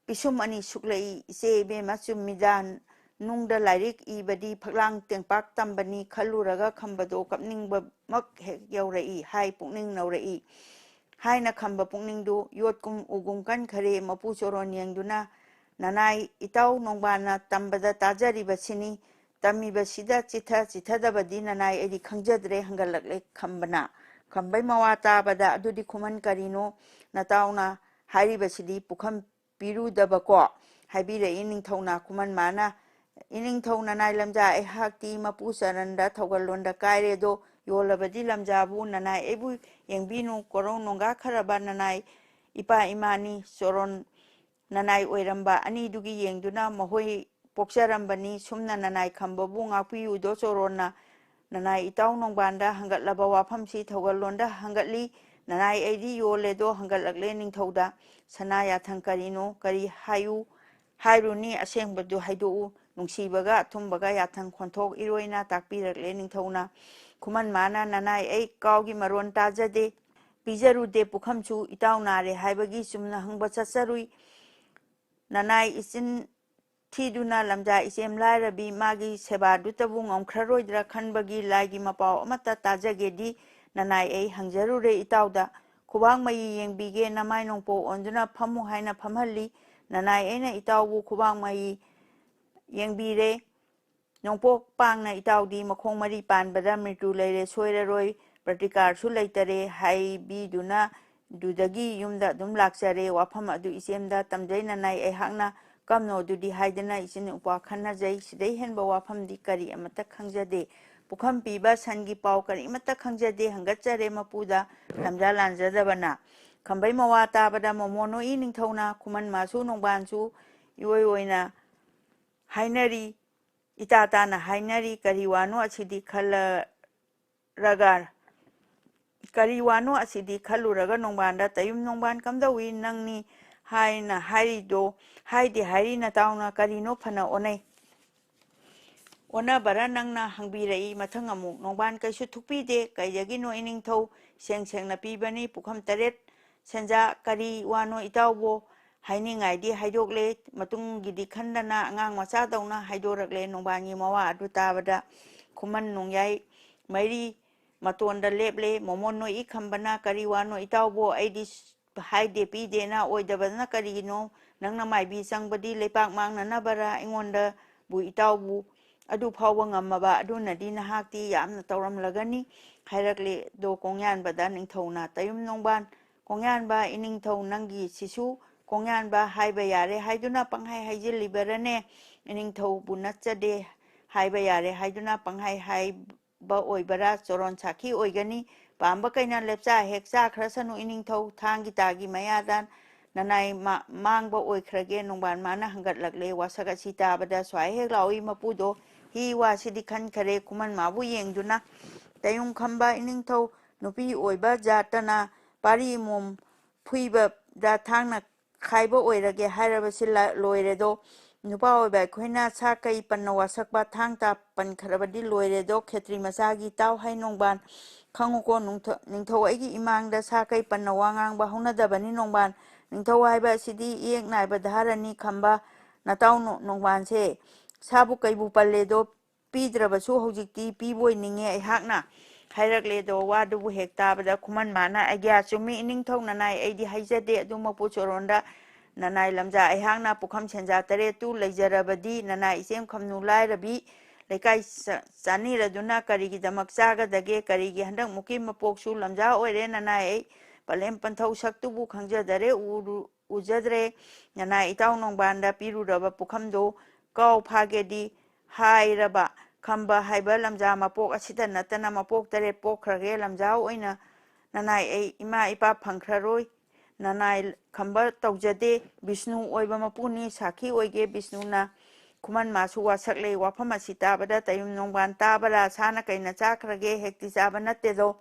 ꯄꯤꯁꯨꯝ ꯑꯅꯤ ꯁꯨꯛꯂꯛꯏ꯫ ꯏꯆꯦ ꯏꯕꯦꯝꯃ ꯆꯨꯝꯃꯤꯗ, ꯅꯨꯡꯗ ꯂꯥꯏꯔꯤꯛ ꯏꯕꯗꯤ ꯐꯛꯂꯥꯡ ꯇꯦꯡꯄꯥꯛ ꯇꯝꯕꯅꯤ ꯈꯜꯂꯨꯔꯒ ꯈꯝꯕꯗꯣ ꯀꯞꯅꯤꯡꯕꯃꯛ ꯍꯦꯛ ꯌꯧꯔꯛꯏ ꯍꯥꯏ ꯄꯨꯛꯅꯤꯡ ꯅꯧꯔꯛꯏ꯫ ꯍꯥꯏꯅ ꯈꯝꯕ ꯄꯨꯛꯅꯤꯡꯗꯨ ꯌꯣꯠꯀꯨꯝ ꯎꯒꯨꯝ ꯀꯟꯈꯔꯦ꯫ ꯃꯄꯨ ꯆꯣꯔꯣꯟ ꯌꯦꯡꯗꯨꯅ, "ꯅꯅꯥꯏ ꯏꯇꯥꯎ ꯅꯣꯡꯕꯥꯟꯅ ꯇꯝꯕꯗ ꯇꯥꯖꯔꯤꯕꯁꯤꯅꯤ꯫ ꯇꯝꯃꯤꯕꯁꯤꯗ ꯆꯤꯠꯊ ꯆꯤꯠꯊꯗꯕꯗꯤ ꯅꯅꯥꯏ ꯑꯩꯗꯤ ꯈꯪꯖꯗ꯭ꯔꯦ" ꯍꯪꯒꯠꯂꯛꯂꯦ ꯈꯝꯕꯅ꯫ ꯈꯝꯕꯩ ꯃꯋꯥ ꯇꯥꯕꯗ, "ꯑꯗꯨꯗꯤ ꯈꯨꯃꯟ ꯀꯔꯤꯅꯣ ꯅꯇꯥꯎꯅ ꯍꯥꯏꯔꯤꯕꯁꯤꯗꯤ? ꯄꯨꯈꯝ ꯄꯤꯔꯨꯗꯕꯀꯣ?" ꯍꯥꯏꯕꯤꯔꯛꯏ ꯅꯤꯡꯊꯧꯅ꯫ ꯈꯨꯃꯟ ꯃꯥꯅ, "ꯏꯅꯤꯡꯊꯧ ꯅꯅꯥꯏ ꯂꯝꯖꯥ ꯑꯩꯍꯥꯛꯇꯤ ꯃꯄꯨ ꯆꯔꯟꯗ ꯊꯧꯒꯜꯂꯣꯟꯗ ꯀꯥꯏꯔꯦ꯫ ꯑꯗꯣ ꯌꯣꯜꯂꯕꯗꯤ ꯂꯝꯖꯥꯕꯨ ꯅꯅꯥꯏ ꯑꯩꯕꯨ ꯌꯦꯡꯕꯤꯅꯨ꯫ ꯀꯣꯔꯧ ꯅꯣꯡꯒꯥ ꯈꯔꯕ ꯅꯅꯥꯏ ꯏꯄꯥ ꯏꯃꯥꯅꯤ꯫ ꯆꯣꯔꯣꯟ ꯅꯅꯥꯏ ꯑꯣꯏꯔꯝꯕ ꯑꯅꯤꯗꯨꯒꯤ ꯌꯦꯡꯗꯨꯅ ꯃꯈꯣꯏ ꯄꯣꯛꯆꯔꯝꯕꯅꯤ꯫ ꯁꯨꯝꯅ ꯅꯅꯥꯏ ꯈꯝꯕꯕꯨ ꯉꯥꯛꯄꯤꯌꯨꯗꯣ ꯆꯣꯔꯣꯟꯅ ꯅꯅꯥꯏ ꯏꯇꯥꯎ ꯅꯣꯡꯕꯥꯟꯗ ꯍꯪꯒꯠꯂꯕ ꯋꯥꯐꯝꯁꯤ ꯊꯧꯒꯜꯂꯣꯟꯗ ꯍꯪꯒꯠꯂꯤ꯫ ꯅꯅꯥꯏ ꯑꯩꯗꯤ ꯌꯣꯜꯂꯦꯗꯣ ꯍꯪꯒꯠꯂꯛꯂꯦ ꯅꯤꯡꯊꯧꯗ꯫ ꯁꯅꯥ ꯌꯥꯊꯪ ꯀꯔꯤꯅꯣ? ꯀꯔꯤ ꯍꯥꯏꯌꯨ ꯍꯥꯏꯔꯨꯅꯤ? ꯑꯁꯦꯡꯕꯗꯨ ꯍꯥꯏꯗꯣꯛꯎ꯫ ꯅꯨꯡꯁꯤꯕꯒ ꯑꯊꯨꯝꯕꯒ ꯌꯥꯊꯪ ꯈꯣꯟꯊꯣꯛ ꯏꯔꯣꯏꯅ ꯇꯥꯛꯄꯤꯔꯛꯂꯦ ꯅꯤꯡꯊꯧꯅ꯫ ꯈꯨꯃꯟ ꯃꯥꯅ, "ꯅꯅꯥꯏ, ꯑꯩ ꯀꯥꯎꯒꯤ ꯃꯔꯣꯟ ꯇꯥꯖꯗꯦ, ꯄꯤꯖꯔꯨꯗꯦ꯫ ꯄꯨꯈꯝꯁꯨ ꯏꯇꯥꯎ ꯅꯥꯔꯦ ꯍꯥꯏꯕꯒꯤ ꯆꯨꯝꯅ ꯍꯪꯕ ꯆꯠꯆꯔꯨꯏ꯫ ꯅꯅꯥꯏ ꯏꯆꯤꯟ ꯊꯤꯗꯨꯅ ꯂꯝꯖꯥ ꯏꯆꯦꯝ ꯂꯥꯏꯔꯕꯤ ꯃꯥꯒꯤ ꯁꯦꯕꯥꯗꯨꯇꯕꯨ ꯉꯝꯈ꯭ꯔꯔꯣꯏꯗ꯭ꯔꯥ ꯈꯟꯕꯒꯤ ꯂꯥꯏꯒꯤ ꯃꯄꯥꯎ ꯑꯃꯠꯇ ꯇꯥꯖꯒꯦꯗꯤ ꯅꯅꯥꯏ ꯑꯩ ꯍꯪꯖꯔꯨꯔꯦ ꯏꯇꯥꯎꯗ꯫ ꯈꯨꯕꯥꯛ ꯃꯌꯤ ꯌꯦꯡꯕꯤꯒꯦ, ꯅꯃꯥꯏ ꯅꯣꯡꯄꯣꯛ ꯑꯣꯟꯗꯨꯅ ꯐꯝꯃꯨ ꯍꯥꯏꯅ ꯐꯝꯍꯜꯂꯤ꯫ ꯅꯅꯥꯏ ꯑꯩꯅ ꯏꯇꯥꯎꯕꯨ ꯈꯨꯕꯥꯛ ꯃꯌꯤ ꯌꯦꯡꯕꯤꯔꯦ꯫ ꯅꯣꯡꯄꯣꯛ ꯄꯥꯡꯅ ꯏꯇꯥꯎꯗꯤ ꯃꯈꯣꯡ ꯃꯔꯤ ꯄꯥꯟꯕꯗ ꯃ꯭ꯔꯤꯇꯨ ꯂꯩꯔꯦ, ꯁꯣꯏꯔꯔꯣꯏ, ꯄ꯭ꯔꯇꯤꯀꯥꯔꯁꯨ ꯂꯩꯇꯔꯦ ꯍꯥꯏꯕꯤꯗꯨꯅ ꯑꯗꯨꯗꯒꯤ ꯌꯨꯝꯗ ꯑꯗꯨꯝ ꯂꯥꯛꯆꯔꯦ꯫ ꯋꯥꯐꯝ ꯑꯗꯨ ꯏꯆꯦꯝꯗ ꯇꯝꯖꯩ ꯅꯅꯥꯏ ꯑꯩꯍꯥꯛꯅ꯫ ꯀꯝꯅꯣ ꯑꯗꯨꯗꯤ ꯍꯥꯏꯗꯅ ꯏꯆꯤꯟ ꯏꯄ꯭ꯋꯥ ꯈꯟꯅꯖꯩ꯫ ꯁꯤꯗꯩ ꯍꯦꯟꯕ ꯋꯥꯐꯝꯗꯤ ꯀꯔꯤ ꯑꯃꯠꯇ ꯈꯪꯖꯗꯦ꯫ ꯄꯨꯈꯝ ꯄꯤꯕ ꯁꯟꯒꯤ ꯄꯥꯎ ꯀꯔꯤꯃꯠꯇ ꯈꯪꯖꯗꯦ꯫ ꯍꯪꯒꯠꯆꯔꯦ ꯃꯄꯨꯗ ꯂꯝꯖꯥ ꯂꯥꯟꯖꯗꯕꯅ꯫ ꯈꯝꯕꯩ ꯃꯋꯥ ꯇꯥꯕꯗ ꯃꯣꯃꯣ ꯅꯣꯛꯏ ꯅꯤꯡꯊꯧꯅ꯫ ꯈꯨꯃꯟ ꯃꯥꯁꯨ ꯅꯣꯡꯕꯥꯟꯁꯨ ꯏꯑꯣꯏ ꯑꯣꯏꯅ ꯍꯥꯏꯅꯔꯤ꯫ ꯏꯇꯥ ꯇꯥꯅ ꯍꯥꯏꯅꯔꯤ꯫ ꯀꯔꯤ ꯋꯥꯅꯣ ꯑꯁꯤꯗꯤ ꯈꯜꯂꯔꯒ, ꯀꯔꯤ ꯋꯥꯅꯣ ꯑꯁꯤꯗꯤ ꯈꯜꯂꯨꯔꯒ ꯅꯣꯡꯕꯥꯟꯗ, "ꯇꯌꯨꯝ ꯅꯣꯡꯕꯥꯟ, ꯀꯝꯗꯧꯏ ꯅꯪꯅꯤ?" ꯍꯥꯏꯅ ꯍꯥꯏꯔꯤꯗꯣ ꯍꯥꯏꯗꯦ ꯍꯥꯏꯔꯤ ꯅꯇꯥꯎꯅ, ꯀꯔꯤꯅꯣ ꯐꯅ ꯑꯣꯟꯅꯩ? ꯑꯣꯟꯅꯕꯔ ꯅꯪꯅ ꯍꯪꯕꯤꯔꯛꯏ ꯃꯊꯪ ꯑꯃꯨꯛ? ꯅꯣꯡꯕꯥꯟ ꯀꯩꯁꯨ ꯊꯨꯞꯄꯤꯗꯦ꯫ ꯀꯩꯗꯒꯤꯅꯣ ꯏꯅꯤꯡꯊꯧ? ꯁꯦꯡ ꯁꯦꯡꯅ ꯄꯤꯕꯅꯤ ꯄꯨꯈꯝ ꯇꯔꯦꯠ ꯁꯦꯟꯖꯥ꯫ ꯀꯔꯤ ꯋꯥꯅꯣ ꯏꯇꯥꯎꯕꯣ? ꯍꯥꯏꯅꯤꯡꯉꯥꯏꯗꯤ ꯍꯥꯏꯗꯣꯛꯂꯦ, ꯃꯇꯨꯡꯒꯤꯗꯤ ꯈꯟꯗꯅ ꯑꯉꯥꯡ ꯃꯆꯥꯗꯧꯅ ꯍꯥꯏꯗꯣꯔꯛꯂꯦ꯫ ꯅꯣꯡꯕꯥꯟꯒꯤ ꯃꯋꯥ ꯑꯗꯨ ꯇꯥꯕꯗ ꯈꯨꯃꯟ ꯅꯣꯡꯌꯥꯏ ꯃꯩꯔꯤ ꯃꯇꯣꯟꯗ ꯂꯦꯞꯂꯦ꯫ ꯃꯣꯃꯣꯟ ꯅꯣꯏ ꯏꯈꯝꯕꯅ, "ꯀꯔꯤ ꯋꯥꯅꯣ ꯏꯇꯥꯎꯕꯣ? ꯑꯩꯗꯤ ꯍꯥꯏꯗꯦ ꯄꯤꯗꯦꯅ ꯑꯣꯏꯗꯕꯅ ꯀꯔꯤꯒꯤꯅꯣ? ꯅꯪꯅ ꯃꯥꯏꯕꯤ ꯆꯪꯕꯗꯤ ꯂꯩꯄꯥꯛ ꯃꯥꯡꯅꯅꯕꯔꯥ? ꯑꯩꯉꯣꯟꯗꯕꯨ ꯏꯇꯥꯎꯕꯨ ꯑꯗꯨ ꯐꯥꯎꯕ ꯉꯝꯃꯕ ꯑꯗꯨꯅꯗꯤ ꯅꯍꯥꯛꯇꯤ ꯌꯥꯝꯅ ꯇꯧꯔꯝꯂꯒꯅꯤ" ꯍꯥꯏꯔꯛꯂꯦ꯫ ꯑꯗꯣ ꯀꯣꯡꯌꯥꯟꯕꯗ ꯅꯤꯡꯊꯧꯅ, "ꯇꯌꯨꯝ ꯅꯣꯡꯕꯥꯟ, ꯀꯣꯡꯌꯥꯟꯕ ꯏꯅꯤꯡꯊꯧ ꯅꯪꯒꯤ ꯁꯤꯁꯨ ꯀꯣꯡꯌꯥꯟꯕ ꯍꯥꯏꯕ ꯌꯥꯔꯦ ꯍꯥꯏꯗꯨꯅ ꯄꯪꯍꯥꯏ ꯍꯥꯏꯖꯤꯜꯂꯤꯕꯔꯅꯦ? ꯏꯅꯤꯡꯊꯧꯕꯨ ꯅꯠꯆꯗꯦ ꯍꯥꯏꯕ ꯌꯥꯔꯦ ꯍꯥꯏꯗꯨꯅ ꯄꯪꯍꯥꯏ ꯍꯥꯏꯕ ꯑꯣꯏꯕꯔꯥ? ꯆꯣꯔꯣꯟ ꯁꯥꯈꯤ ꯑꯣꯏꯒꯅꯤ꯫ ꯄꯥꯝꯕ ꯀꯩꯅ ꯂꯦꯞꯆꯥ ꯍꯦꯛ ꯆꯥꯈ꯭ꯔꯁꯅꯨ ꯏꯅꯤꯡꯊꯧ꯫ ꯊꯥꯡꯒꯤ ꯇꯥꯒꯤ ꯃꯌꯥꯗ ꯅꯅꯥꯏ ꯃꯥ-, ꯃꯥꯡꯕ ꯑꯣꯏꯈ꯭ꯔꯒꯦ꯫" ꯅꯣꯡꯕꯥꯟ ꯃꯥꯅ ꯍꯪꯒꯠꯂꯛꯂꯦ꯫ ꯋꯥꯁꯛ ꯑꯁꯤ ꯇꯥꯕꯗ ꯁ꯭ꯋꯥꯏ ꯍꯦꯛ ꯂꯥꯎꯏ ꯃꯄꯨꯗꯣ꯫ ꯍꯤ ꯋꯥꯁꯤꯗꯤ ꯈꯟꯈꯔꯦ ꯈꯨꯃꯟ ꯃꯥꯕꯨ ꯌꯦꯡꯗꯨꯅ꯫ "ꯇꯌꯨꯝ ꯈꯝꯕ ꯏꯅꯤꯡꯊꯧ ꯅꯨꯄꯤ ꯑꯣꯏꯕ ꯖꯥꯠꯇꯅ ꯄꯥꯔꯤ ꯃꯣꯝ ꯐꯨꯏꯕꯗ ꯊꯥꯡꯅ ꯈꯥꯏꯕ ꯑꯣꯏꯔꯒꯦ ꯍꯥꯏꯔꯕꯁꯤ ꯂ-, ꯂꯣꯏꯔꯦꯗꯣ꯫ ꯅꯨꯄꯥ ꯑꯣꯏꯕ ꯑꯩꯈꯣꯏꯅ ꯁꯥ ꯀꯩ ꯄꯟꯅ ꯋꯥꯁꯛꯄ, ꯊꯥꯡ ꯇꯥ ꯄꯟꯈ꯭ꯔꯕꯗꯤ ꯂꯣꯏꯔꯦꯗꯣ, ꯈꯦꯇ꯭ꯔꯤ ꯃꯆꯥꯒꯤ ꯇꯥꯎ ꯍꯥꯏ ꯅꯣꯡꯕꯥꯟ꯫ ꯈꯪꯉꯨꯀꯣ, ꯅꯨꯡꯊ-, ꯅꯤꯡꯊꯧ ꯑꯩꯒꯤ ꯏꯃꯥꯡꯗ ꯁꯥ ꯀꯩ ꯄꯟꯅ ꯋꯥ ꯉꯥꯡꯕ ꯍꯧꯅꯗꯕꯅꯤ ꯅꯣꯡꯕꯥꯟ꯫ ꯅꯤꯡꯊꯧ ꯍꯥꯏꯕ ꯑꯁꯤꯗꯤ ꯏꯌꯦꯛ ꯅꯥꯏꯕ ꯙꯥꯔꯅꯤ ꯈꯝꯕ ꯅꯇꯥꯎ ꯅꯣ-, ꯅꯣꯡꯕꯥꯟꯁꯦ꯫ ꯁꯥꯕꯨ ꯀꯩꯕꯨ ꯄꯜꯂꯦꯗꯣ, ꯄꯤꯗ꯭ꯔꯕꯁꯨ ꯍꯧꯖꯤꯛꯇꯤ ꯄꯤꯕ ꯑꯣꯏꯅꯤꯡꯉꯦ ꯑꯩꯍꯥꯛꯅ ꯍꯥꯏꯔꯛꯂꯦꯗꯣ꯫ ꯋꯥꯗꯨꯕꯨ ꯍꯦꯛ ꯇꯥꯕꯗ ꯈꯨꯃꯟ ꯃꯥꯅ, "ꯑꯩꯒ꯭ꯌꯥ ꯆꯨꯝꯃꯤ ꯏꯅꯤꯡꯊꯧ ꯅꯅꯥꯏ, ꯑꯩꯗꯤ ꯍꯥꯏꯖꯗꯦ ꯑꯗꯨꯃꯛꯄꯨ ꯆꯣꯔꯣꯟꯗ ꯅꯅꯥꯏ ꯂꯝꯖꯥ꯫ ꯑꯩꯍꯥꯛꯅ ꯄꯨꯈꯝ ꯁꯦꯟꯖꯥ ꯇꯔꯦꯠꯇꯨ ꯂꯩꯖꯔꯕꯗꯤ ꯅꯅꯥꯏ ꯏꯆꯦꯝ ꯈꯝꯅꯨ ꯂꯥꯏꯔꯕꯤ ꯂꯩꯀꯥꯏ ꯆ-, ꯆꯥꯅꯤꯔꯗꯨꯅ ꯀꯔꯤꯒꯤꯗꯃꯛ ꯆꯥꯒꯗꯒꯦ? ꯀꯔꯤꯒꯤ ꯍꯟꯗꯛ ꯃꯨꯛꯀꯤ ꯃꯄꯣꯛꯁꯨ ꯂꯝꯖꯥ ꯑꯣꯏꯔꯦ ꯅꯅꯥꯏ? ꯑꯩ ꯄꯂꯦꯝ ꯄꯟꯊꯧ ꯁꯛꯇꯨꯕꯨ ꯈꯪꯖꯗꯔꯦ, ꯎꯔꯨ-, ꯎꯖꯗ꯭ꯔꯦ꯫ ꯅꯅꯥꯏ ꯏꯇꯥꯎ ꯅꯣꯡꯕꯥꯟꯗ ꯄꯤꯔꯨꯔꯕ ꯄꯨꯈꯝꯗꯣ ꯀꯥꯎ ꯐꯥꯒꯦꯗꯤ ꯍꯥꯏꯔꯕ ꯈꯝꯕ ꯍꯥꯏꯕ ꯂꯝꯖꯥ ꯃꯄꯣꯛ ꯑꯁꯤꯗ ꯅꯠꯇꯅ ꯃꯄꯣꯛ ꯇꯔꯦꯠ ꯄꯣꯛꯈ꯭ꯔꯒꯦ꯫ ꯂꯝꯖꯥ ꯑꯣꯏꯅ ꯅꯅꯥꯏ ꯑꯩ ꯏꯃꯥ ꯏꯄꯥ ꯐꯪꯈ꯭ꯔꯔꯣꯏ꯫ ꯅꯅꯥꯏ ꯈꯝꯕ ꯇꯧꯖꯗꯦ꯫ ꯕꯤꯁꯅꯨ ꯑꯣꯏꯕ ꯃꯄꯨꯅꯤ, ꯁꯥꯈꯤ ꯑꯣꯏꯒꯦ ꯕꯤꯁꯅꯨꯅ꯫" ꯈꯨꯃꯟ ꯃꯥꯁꯨ ꯋꯥꯁꯛꯂꯦ꯫ ꯋꯥꯐꯝ ꯑꯁꯤ ꯇꯥꯕꯗ ꯇꯌꯨꯝ ꯅꯣꯡꯕꯥꯟ, "ꯇꯥꯕꯔꯥ? ꯁꯥꯅ ꯀꯩꯅ ꯆꯥꯈ꯭ꯔꯒꯦ? ꯍꯦꯛꯇꯤ ꯆꯥꯕ ꯅꯠꯇꯦꯗꯣ꯫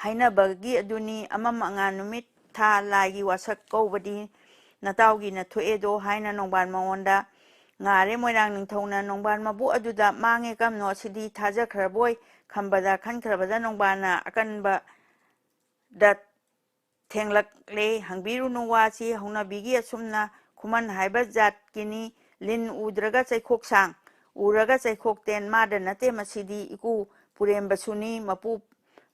ꯍꯥꯏꯅꯕꯒꯤ ꯑꯗꯨꯅꯤ, ꯑꯃꯝ ꯑꯉꯥꯟ ꯅꯨꯃꯤꯠ ꯊꯥ ꯂꯥꯏꯒꯤ ꯋꯥꯁꯛ ꯀꯧꯕꯗꯤ ꯅꯇꯥꯎꯒꯤꯅ ꯊꯣꯛꯑꯦꯗꯣ" ꯍꯥꯏꯅ ꯅꯣꯡꯕꯥꯟ ꯃꯉꯣꯟꯗ ꯉꯥꯔꯦ꯫ ꯃꯣꯏꯔꯥꯡ ꯅꯤꯡꯊꯧꯅ ꯅꯣꯡꯕꯥꯟ ꯃꯕꯨ ꯑꯗꯨꯗ, "ꯃꯥꯡꯉꯦ ꯀꯝꯅꯣ, ꯑꯁꯤꯗꯤ ꯊꯥꯖꯈ꯭ꯔꯕꯣꯏ" ꯈꯝꯕꯗ ꯈꯟꯈ꯭ꯔꯕꯗ ꯅꯣꯡꯕꯥꯟꯅ ꯑꯀꯟꯕꯗ ꯊꯦꯡꯂꯛꯂꯦ꯫ "ꯍꯪꯕꯤꯔꯨꯅꯨ ꯋꯥꯁꯤ, ꯍꯧꯅꯕꯤꯒꯤ ꯑꯁꯨꯝꯅ ꯈꯨꯃꯟ ꯍꯥꯏꯕ ꯖꯥꯠꯀꯤꯅꯤ꯫ ꯂꯤꯟ ꯎꯗ꯭ꯔꯒ ꯆꯩꯈꯣꯛ ꯁꯥꯡ, ꯎꯔꯒ ꯆꯩꯈꯣꯛ ꯇꯦꯟ꯫ ꯃꯥꯗ ꯅꯠꯇꯦ ꯃꯁꯤꯗꯤ, ꯏꯀꯨ ꯄꯨꯔꯦꯝꯕꯁꯨꯅꯤ, ꯃꯄꯨ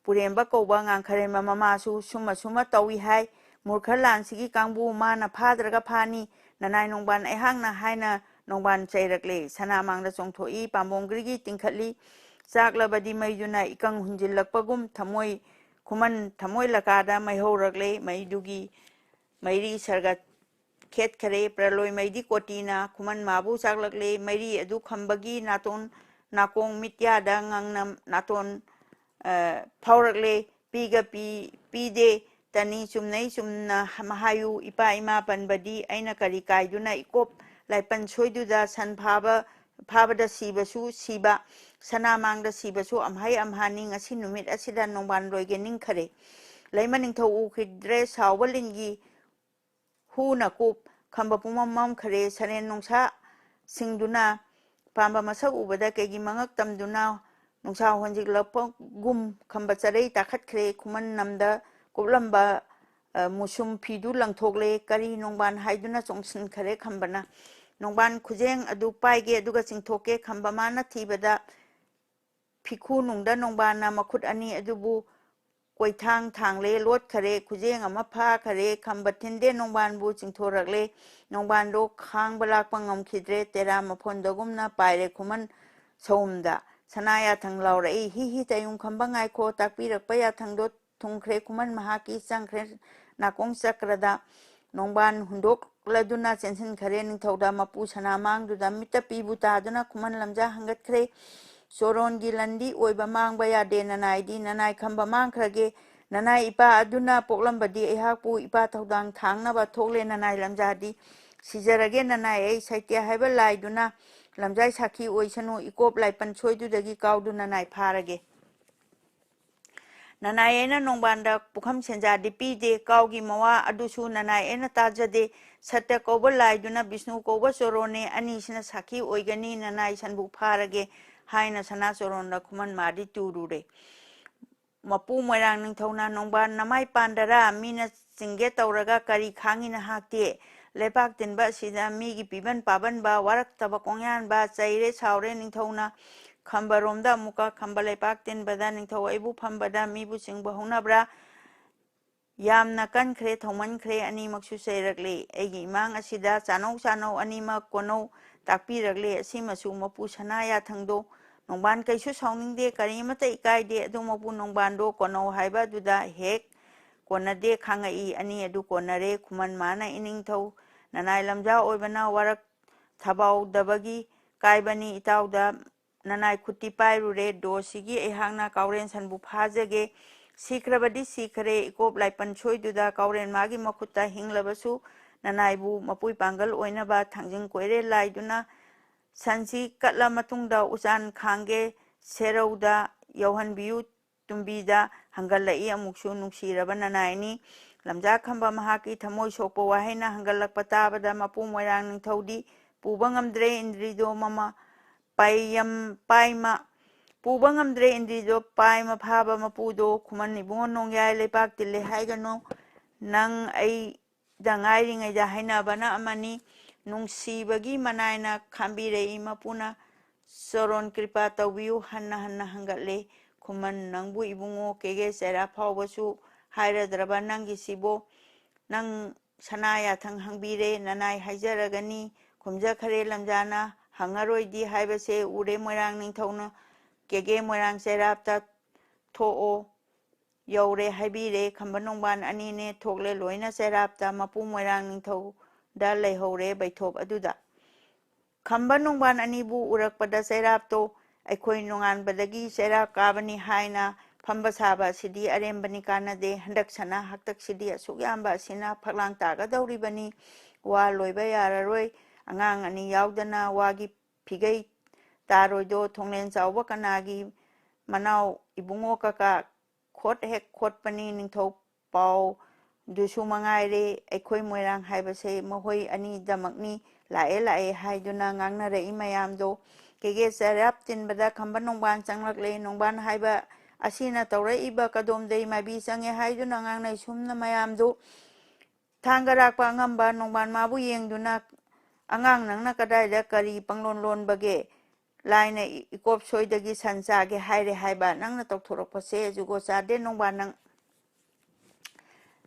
ꯄꯨꯔꯦꯝꯕ ꯀꯧꯕ ꯉꯥꯡꯈꯔꯦꯝꯕ ꯃꯃꯥꯁꯨ ꯁꯨꯝꯃ ꯁꯨꯝꯃ ꯇꯧꯏ ꯍꯥꯏ꯫ ꯃꯨꯔꯈ ꯂꯥꯟꯁꯤꯒꯤ ꯀꯥꯡꯕꯨ ꯃꯥꯅ ꯐꯥꯗ꯭ꯔꯒ ꯐꯥꯅꯤ꯫ ꯅꯅꯥꯏ ꯅꯣꯡꯕꯥꯟ ꯑꯩꯍꯥꯛꯅ" ꯍꯥꯏꯅ ꯅꯣꯡꯕꯥꯟ ꯆꯩꯔꯛꯂꯦ꯫ ꯁꯅꯥ ꯃꯥꯡꯗ ꯆꯣꯡꯊꯣꯛꯏ, ꯄꯥꯝꯕꯣꯝ ꯒ꯭ꯔꯤꯒꯤ ꯇꯤꯡꯈꯠꯂꯤ꯫ ꯆꯥꯛꯂꯕꯗꯤ ꯃꯩꯗꯨꯅ ꯏꯀꯪ ꯍꯨꯟꯖꯤꯜꯂꯛꯄꯒꯨꯝ ꯊꯃꯣꯏ, ꯈꯨꯃꯟ ꯊꯃꯣꯏ ꯂꯀꯥꯗ ꯃꯩ ꯍꯧꯔꯛꯂꯦ꯫ ꯃꯩꯗꯨꯒꯤ ꯃꯩꯔꯤ ꯁꯔꯒ ꯈꯦꯠꯈꯔꯦ꯫ ꯄ꯭ꯔꯂꯣꯏ ꯃꯩꯗꯤ ꯀꯣꯇꯤꯅ ꯈꯨꯃꯟ ꯃꯥꯕꯨ ꯆꯥꯛꯂꯛꯂꯦ꯫ ꯃꯩꯔꯤ ꯑꯗꯨ ꯈꯝꯕꯒꯤ ꯅꯥꯇꯣꯟ, ꯅꯥꯀꯣꯡ ꯃꯤꯠꯌꯥꯗ ꯉꯪꯅ ꯅꯥꯇꯣꯟ, ꯑ, ꯐꯥꯎꯔꯛꯂꯦ꯫ ꯄꯤꯒ ꯄꯤ-, ꯄꯤꯗꯦ꯫ ꯇꯅꯤ ꯆꯨꯝꯅꯩ ꯆꯨꯝꯅ ꯍꯥꯏꯌꯨ꯫ ꯏꯄꯥ ꯏꯃꯥ ꯄꯟꯕꯗꯤ ꯑꯩꯅ ꯀꯔꯤ ꯀꯥꯏꯗꯨꯅ ꯏꯀꯣꯞ ꯂꯥꯏꯄꯟ ꯁꯣꯏꯗꯨꯗ ꯁꯟ ꯐꯥꯕ, ꯐꯥꯕꯗ ꯁꯤꯕꯁꯨ ꯁꯤꯕ, ꯁꯅꯥ ꯃꯥꯡꯗ ꯁꯤꯕꯁꯨ ꯑꯝꯍꯥꯏ ꯑꯝꯍꯥꯅꯤ꯫ ꯉꯁꯤ ꯅꯨꯃꯤꯠ ꯑꯁꯤꯗ ꯅꯣꯡꯕꯥꯟ ꯂꯣꯏꯒꯦ ꯅꯤꯡꯈꯔꯦ꯫ ꯂꯩꯃ ꯅꯤꯡꯊꯧ ꯎꯈꯤꯗ꯭ꯔꯦ꯫ ꯁꯥꯎꯕ ꯂꯤꯟꯒꯤ ꯍꯨꯅ ꯀꯣꯞ-, ꯈꯝꯕ ꯄꯨꯡꯃꯝ ꯃꯝꯈ꯭ꯔꯦ꯫ ꯁꯔꯦꯟ ꯅꯨꯡꯁꯥ ꯁꯤꯡꯗꯨꯅ ꯄꯥꯝꯕ ꯃꯁꯛ ꯎꯕꯗ ꯀꯩꯒꯤ ꯃꯉꯛ ꯇꯝꯗꯨꯅ ꯅꯨꯡꯁꯥ ꯍꯣꯟꯖꯤꯜꯂꯛꯄꯒꯨꯝ ꯈꯝꯕ ꯆꯔꯩ ꯇꯥꯈꯠꯈ꯭ꯔꯦ꯫ ꯈꯨꯃꯟ ꯅꯝꯗ ꯀꯨꯞꯂꯝꯕ, ꯑ, ꯃꯨꯁꯨꯝ ꯐꯤꯗꯨ ꯂꯪꯊꯣꯛꯂꯦ꯫ ꯀꯔꯤ ꯅꯣꯡꯕꯥꯟ ꯍꯥꯏꯗꯨꯅ ꯆꯣꯡꯁꯤꯟꯈꯔꯦ ꯈꯝꯕꯅ꯫ ꯅꯣꯡꯕꯥꯟ ꯈꯨꯖꯦꯡ ꯑꯗꯨ ꯄꯥꯏꯒꯦ ꯑꯗꯨꯒ ꯆꯤꯡꯊꯣꯛꯀꯦ꯫ ꯈꯝꯕ ꯃꯥꯅ ꯊꯤꯕꯗ ꯐꯤꯈꯨ ꯅꯨꯡꯗ ꯅꯣꯡꯕꯥꯟꯅ ꯃꯈꯨꯠ ꯑꯅꯤ ꯑꯗꯨꯕꯨ ꯀꯣꯏꯊꯥꯡ ꯊꯥꯡꯂꯦ, ꯂꯣꯠꯈꯔꯦ꯫ ꯈꯨꯖꯦꯡ ꯑꯃ ꯐꯥꯈꯔꯦ꯫ ꯈꯝꯕ ꯊꯤꯟꯗꯦ ꯅꯣꯡꯕꯥꯟꯕꯨ ꯆꯤꯡꯊꯣꯔꯛꯂꯦ꯫ ꯅꯣꯡꯕꯥꯟꯗꯣ ꯈꯥꯡꯕ ꯂꯥꯛꯄ ꯉꯝꯈꯤꯗ꯭ꯔꯦ꯫ ꯇꯦꯔꯥ ꯃꯐꯣꯟꯗꯒꯨꯝꯅ ꯄꯥꯏꯔꯦ ꯈꯨꯃꯟ ꯁꯑꯣꯝꯗ꯫ ꯁꯅꯥ ꯌꯥꯊꯪ ꯂꯥꯎꯔꯛꯏ, "ꯍꯤ ꯍꯤ ꯇꯌꯨꯝ ꯈꯝꯕ ꯉꯥꯏꯈꯣ, ꯇꯥꯛꯄꯤꯔꯛꯄ ꯌꯥꯊꯪꯗꯣ ꯊꯨꯡꯈ꯭ꯔꯦ ꯈꯨꯃꯟ ꯃꯍꯥꯛꯀꯤ, ꯆꯪꯈ꯭ꯔꯦ ꯅꯥꯀꯣꯡ ꯆꯀ꯭ꯔꯗ"꯫ ꯅꯣꯡꯕꯥꯟ ꯍꯨꯟꯗꯣꯛꯂꯗꯨꯅ ꯆꯦꯟꯁꯤꯟꯈꯔꯦ꯫ ꯅꯤꯡꯊꯧꯗ ꯃꯄꯨ ꯁꯅꯥ ꯃꯥꯡꯗꯨꯗ ꯃꯤꯠꯇ ꯄꯤꯕꯨ ꯇꯥꯗꯨꯅ ꯈꯨꯃꯟ ꯂꯝꯖꯥ ꯍꯪꯒꯠꯈ꯭ꯔꯦ꯫ ꯆꯣꯔꯣꯟꯒꯤ ꯂꯟꯗꯤ ꯑꯣꯏꯕ ꯃꯥꯡꯕ ꯌꯥꯗꯦ꯫ ꯅꯅꯥꯏꯗꯤ ꯅꯅꯥꯏ ꯈꯝꯕ ꯃꯥꯡꯈ꯭ꯔꯒꯦ꯫ ꯅꯅꯥꯏ ꯏꯄꯥ ꯑꯗꯨꯅ ꯄꯣꯛꯂꯝꯕꯗꯤ ꯑꯩꯍꯥꯛꯄꯨ ꯏꯄꯥ ꯊꯧꯗꯥꯡ ꯊꯥꯡꯅꯕ ꯊꯣꯛꯂꯦ꯫ ꯅꯅꯥꯏ ꯂꯝꯖꯥꯗꯤ ꯁꯤꯖꯔꯒꯦ꯫ ꯅꯅꯥꯏ ꯑꯩ ꯁꯩꯇ꯭ꯌ ꯍꯥꯏꯕ ꯂꯥꯏꯗꯨꯅ ꯂꯝꯖꯥꯏ ꯁꯥꯈꯤ ꯑꯣꯏꯁꯅꯨ꯫ ꯏꯀꯣꯞ ꯂꯥꯏꯄꯟ ꯁꯣꯏꯗꯨꯗꯒꯤ ꯀꯥꯎꯗꯨ ꯅꯅꯥꯏ ꯐꯥꯔꯒꯦ꯫ ꯅꯅꯥꯏ ꯑꯩꯅ ꯅꯣꯡꯕꯥꯟꯗ ꯄꯨꯈꯝ ꯁꯦꯟꯖꯥꯗꯤ ꯄꯤꯗꯦ꯫ ꯀꯥꯎꯒꯤ ꯃꯋꯥ ꯑꯗꯨꯁꯨ ꯅꯅꯥꯏ ꯑꯩꯅ ꯇꯥꯖꯗꯦ꯫ ꯁꯠꯇ ꯀꯧꯕ ꯂꯥꯏꯗꯨꯅ ꯕꯤꯁꯅꯨ ꯀꯧꯕ ꯆꯣꯔꯣꯅꯦ꯫ ꯑꯅꯤꯁꯤꯅ ꯁꯥꯈꯤ ꯑꯣꯏꯒꯅꯤ꯫ ꯅꯅꯥꯏ ꯁꯟꯕꯨ ꯐꯥꯔꯒꯦ ꯍꯥꯏꯅ ꯁꯅꯥ ꯆꯣꯔꯣꯟꯗ ꯈꯨꯃꯟ ꯃꯥꯗꯤ ꯇꯨꯔꯨꯔꯦ꯫ ꯃꯄꯨ ꯃꯣꯏꯔꯥꯡ ꯅꯤꯡꯊꯧꯅ, "ꯅꯣꯡꯕꯥꯟ ꯅꯃꯥꯏ ꯄꯥꯟꯗꯔꯥ? ꯃꯤꯅ ꯆꯤꯡꯒꯦ ꯇꯧꯔꯒ ꯀꯔꯤ ꯈꯥꯡꯉꯤ ꯅꯍꯥꯛꯇꯤ? ꯂꯩꯄꯥꯛ ꯇꯤꯟꯕ ꯑꯁꯤꯗ ꯃꯤꯒꯤ ꯄꯤꯕꯟ ꯄꯥꯕꯟꯕ ꯋꯥꯔꯛꯇꯕ ꯀꯣꯡꯌꯥꯟꯕ"꯫ ꯆꯩꯔꯦ ꯁꯥꯎꯔꯦ ꯅꯤꯡꯊꯧꯅ꯫ ꯈꯝꯕꯔꯣꯝꯗ ꯑꯃꯨꯛꯀ ꯈꯝꯕ ꯂꯩꯄꯥꯛ ꯇꯤꯟꯕꯗ, "ꯅꯤꯡꯊꯧ ꯑꯩꯕꯨ ꯐꯝꯕꯗ ꯃꯤꯕꯨ ꯆꯤꯡꯕ ꯍꯧꯅꯕ꯭ꯔꯥ? ꯌꯥꯝꯅ ꯀꯟꯈ꯭ꯔꯦ, ꯊꯧꯃꯟꯈ꯭ꯔꯦ"꯫ ꯑꯅꯤꯃꯛꯁꯨ ꯆꯩꯔꯛꯂꯦ꯫ "ꯑꯩꯒꯤ ꯏꯃꯥꯡ ꯑꯁꯤꯗ ꯆꯥꯅꯧ ꯆꯥꯅꯧ, ꯑꯅꯤꯃꯛ ꯀꯣꯟꯅꯧ ꯇꯥꯛꯄꯤꯔꯛꯂꯦ"꯫ ꯑꯁꯤꯃꯁꯨ ꯃꯄꯨ ꯁꯅꯥ ꯌꯥꯊꯪꯗꯣ꯫ ꯅꯣꯡꯕꯥꯟ ꯀꯩꯁꯨ ꯁꯥꯎꯅꯤꯡꯗꯦ, ꯀꯔꯤꯃꯠꯇ ꯏꯀꯥꯏꯗꯦ꯫ ꯑꯗꯨ ꯃꯄꯨ ꯅꯣꯡꯕꯥꯟꯗꯣ ꯀꯣꯟꯅꯧ ꯍꯥꯏꯕ ꯑꯗꯨꯗ ꯍꯦꯛ ꯀꯣꯟꯅꯗꯦ ꯈꯪꯉꯛꯏ꯫ ꯑꯅꯤ ꯑꯗꯨ ꯀꯣꯟꯅꯔꯦ꯫ ꯈꯨꯃꯟ ꯃꯥꯅ, "ꯏꯅꯤꯡꯊꯧ ꯅꯅꯥꯏ ꯂꯝꯖꯥ ꯑꯣꯏꯕꯅ ꯋꯥꯔꯛ ꯊꯕꯥꯎꯗꯕꯒꯤ ꯀꯥꯏꯕꯅꯤ꯫ ꯏꯇꯥꯎꯗ ꯅꯅꯥꯏ ꯈꯨꯠꯇꯤ ꯄꯥꯏꯔꯨꯔꯦ꯫ ꯗꯣꯁꯤꯒꯤ ꯑꯩꯍꯥꯛꯅ ꯀꯥꯎꯔꯦꯟ ꯁꯟꯕꯨ ꯐꯥꯖꯒꯦ꯫ ꯁꯤꯈ꯭ꯔꯕꯗꯤ ꯁꯤꯈꯔꯦ꯫ ꯏꯀꯣꯞ ꯂꯥꯏꯄꯟ ꯁꯣꯏꯗꯨꯗ ꯀꯥꯎꯔꯦꯟ ꯃꯥꯒꯤ ꯃꯈꯨꯠꯇ ꯍꯤꯡꯂꯕꯁꯨ ꯅꯅꯥꯏꯕꯨ ꯃꯄꯨꯏ ꯄꯥꯡꯒꯜ ꯑꯣꯏꯅꯕ ꯊꯥꯡꯖꯤꯡ ꯀꯣꯏꯔꯦꯜ ꯂꯥꯏꯗꯨꯅ ꯁꯟꯁꯤ ꯀꯠꯂ ꯃꯇꯨꯡꯗ ꯎꯆꯥꯟ ꯈꯥꯡꯒꯦ ꯁꯦꯔꯧꯗ ꯌꯧꯍꯟꯕꯤꯌꯨ꯫ ꯇꯨꯝꯕꯤꯗ ꯍꯪꯒꯠꯂꯛꯏ꯫ ꯑꯃꯨꯛꯁꯨ ꯅꯨꯡꯁꯤꯔꯕ ꯅꯅꯥꯏꯅꯤ꯫ ꯂꯝꯖꯥ ꯈꯝꯕ ꯃꯍꯥꯛꯀꯤ ꯊꯃꯣꯏ ꯁꯣꯛꯄ ꯋꯥꯍꯩꯅ ꯍꯪꯒꯠꯂꯛꯄ ꯇꯥꯕꯗ ꯃꯄꯨ ꯃꯣꯏꯔꯥꯡ ꯅꯤꯡꯊꯧꯗꯤ ꯄꯨꯕ ꯉꯝꯗ꯭ꯔꯦ ꯏꯟꯗ꯭ꯔꯤꯗꯣ ꯃꯃ ꯄꯥꯏꯌꯝ ꯄꯥꯏꯃ ꯄꯨꯕ ꯉꯝꯗ꯭ꯔꯦ ꯏꯟꯗ꯭ꯔꯤꯗꯣ ꯄꯥꯏꯃ ꯐꯥꯕ ꯃꯄꯨꯗꯣ ꯈꯨꯃꯟ ꯏꯕꯨꯡꯉꯣ ꯅꯣꯡꯌꯥꯏ ꯂꯩꯄꯥꯛ ꯇꯤꯜꯂꯦ ꯍꯥꯏꯒꯅꯨ꯫ ꯅꯪ ꯑꯩꯗ ꯉꯥꯏꯔꯤꯉꯩꯗ ꯍꯥꯏꯅꯕꯅ ꯑꯃꯅꯤ꯫ ꯅꯨꯡꯁꯤꯕꯒꯤ ꯃꯅꯥꯏꯅ ꯈꯥꯝꯕꯤꯔꯛꯏ ꯃꯄꯨꯅ ꯆꯣꯔꯣꯟ ꯀ꯭ꯔꯤꯄꯥ ꯇꯧꯕꯤꯌꯨ ꯍꯟꯅ ꯍꯟꯅ ꯍꯪꯒꯠꯂꯦ꯫ ꯈꯨꯃꯟ ꯅꯪꯕꯨ ꯏꯕꯨꯡꯉꯣ ꯀꯦꯒꯦ ꯆꯩꯔꯥ ꯐꯥꯎꯕꯁꯨ ꯍꯥꯏꯔꯗ꯭ꯔꯕ ꯅꯪꯒꯤꯁꯤꯕꯣ? ꯅꯪ ꯁꯅꯥ ꯌꯥꯊꯪ ꯍꯪꯕꯤꯔꯦ ꯅꯅꯥꯏ ꯍꯥꯏꯖꯔꯒꯅꯤ꯫ ꯈꯨꯝꯖꯈꯔꯦ ꯂꯝꯖꯥꯅ ꯍꯪꯉꯔꯣꯏꯗꯤ ꯍꯥꯏꯕꯁꯦ ꯎꯔꯦ ꯃꯣꯏꯔꯥꯡ ꯅꯤꯡꯊꯧꯅ ꯀꯦꯒꯦ ꯃꯣꯏꯔꯥꯡ ꯆꯩꯔꯥꯞꯇ ꯊꯣꯛꯑꯣ ꯌꯧꯔꯦ ꯍꯥꯏꯕꯤꯔꯦ꯫ ꯈꯝꯕ ꯅꯣꯡꯕꯥꯟ ꯑꯅꯤꯅꯦ ꯊꯣꯛꯂꯦ ꯂꯣꯏꯅ ꯆꯩꯔꯥꯞꯇ ꯃꯄꯨ ꯃꯣꯏꯔꯥꯡ ꯅꯤꯡꯊꯧꯗ ꯂꯩꯍꯧꯔꯦ ꯕꯩꯊꯣꯞ ꯑꯗꯨꯗ꯫ ꯈꯝꯕ ꯅꯣꯡꯕꯥꯟ ꯑꯅꯤꯕꯨ ꯎꯔꯛꯄꯗ ꯆꯩꯔꯥꯞꯇꯣ ꯑꯩꯈꯣꯏ ꯅꯣꯡꯉꯥꯟꯕꯗꯒꯤ ꯆꯩꯔꯥꯞ ꯀꯥꯕꯅꯤ ꯍꯥꯏꯅ ꯐꯝꯕ ꯁꯥꯕ ꯑꯁꯤꯗꯤ ꯑꯔꯦꯝꯕꯅꯤ ꯀꯥꯟꯅꯗꯦ꯫ ꯍꯟꯗꯛ ꯁꯅꯥ ꯍꯥꯛꯇꯛꯁꯤꯗꯤ ꯑꯁꯨꯛ ꯌꯥꯝꯕ ꯑꯁꯤꯅ ꯐꯛꯂꯥꯡ ꯇꯥꯒꯗꯧꯔꯤꯕꯅꯤ꯫ ꯋꯥ ꯂꯣꯏꯕ ꯌꯥꯔꯔꯣꯏ꯫ ꯑꯉꯥꯡ ꯑꯅꯤ ꯌꯥꯎꯗꯅ ꯋꯥꯒꯤ ꯐꯤꯒꯩ ꯇꯥꯔꯣꯏꯗꯣ꯫ ꯊꯣꯡꯂꯦꯟ ꯆꯥꯎꯕ ꯀꯅꯥꯒꯤ ꯃꯅꯥꯎ ꯏꯕꯨꯡꯉꯣ ꯀꯀꯥ ꯈꯣꯠ ꯍꯦꯛ ꯈꯣꯠꯄꯅꯤ ꯅꯤꯡꯊꯧ ꯄꯥꯎ ꯗꯨꯁꯨ ꯃꯉꯥꯏꯔꯦ꯫ ꯑꯩꯈꯣꯏ ꯃꯣꯏꯔꯥꯡ ꯍꯥꯏꯕꯁꯦ ꯃꯈꯣꯏ ꯑꯅꯤꯗꯃꯛꯅꯤ꯫ ꯂꯥꯛꯑꯦ ꯂꯥꯛꯑꯦ ꯍꯥꯏꯗꯨꯅ ꯉꯥꯡꯅꯔꯛꯏ ꯃꯌꯥꯝꯗꯣ꯫ ꯀꯦꯒꯦ ꯆꯩꯔꯥꯞ ꯇꯤꯟꯕꯗ ꯈꯝꯕ ꯅꯣꯡꯕꯥꯟ ꯆꯪꯂꯛꯂꯦ꯫ ꯅꯣꯡꯕꯥꯟ ꯍꯥꯏꯕ ꯑꯁꯤꯅ ꯇꯧꯔꯛꯏꯕ ꯀꯗꯣꯝꯗꯩ ꯃꯥꯏꯕꯤ ꯆꯪꯉꯦ ꯍꯥꯏꯗꯨꯅ ꯉꯥꯡꯅꯩ ꯁꯨꯝꯅ ꯃꯌꯥꯝꯗꯨ꯫ ꯊꯥꯡꯒꯔꯥꯛꯄ ꯑꯉꯝꯕ ꯅꯣꯡꯕꯥꯟ ꯃꯥꯕꯨ ꯌꯦꯡꯗꯨꯅ, "ꯑꯉꯥꯡ ꯅꯪꯅ ꯀꯗꯥꯏꯗ ꯀꯔꯤ ꯄꯪꯂꯣꯟ ꯂꯣꯟꯕꯒꯦ? ꯂꯥꯏꯅ ꯏ-, ꯏꯀꯣꯞ ꯁꯣꯏꯗꯒꯤ ꯁꯟ ꯆꯥꯒꯦ ꯍꯥꯏꯔꯦ ꯍꯥꯏꯕ꯫ ꯅꯪꯅ ꯇꯧꯊꯣꯔꯛꯄꯁꯦ ꯖꯨꯒꯣꯠ ꯆꯥꯗꯦ ꯅꯣꯡꯕꯥꯟ ꯅꯪ꯫"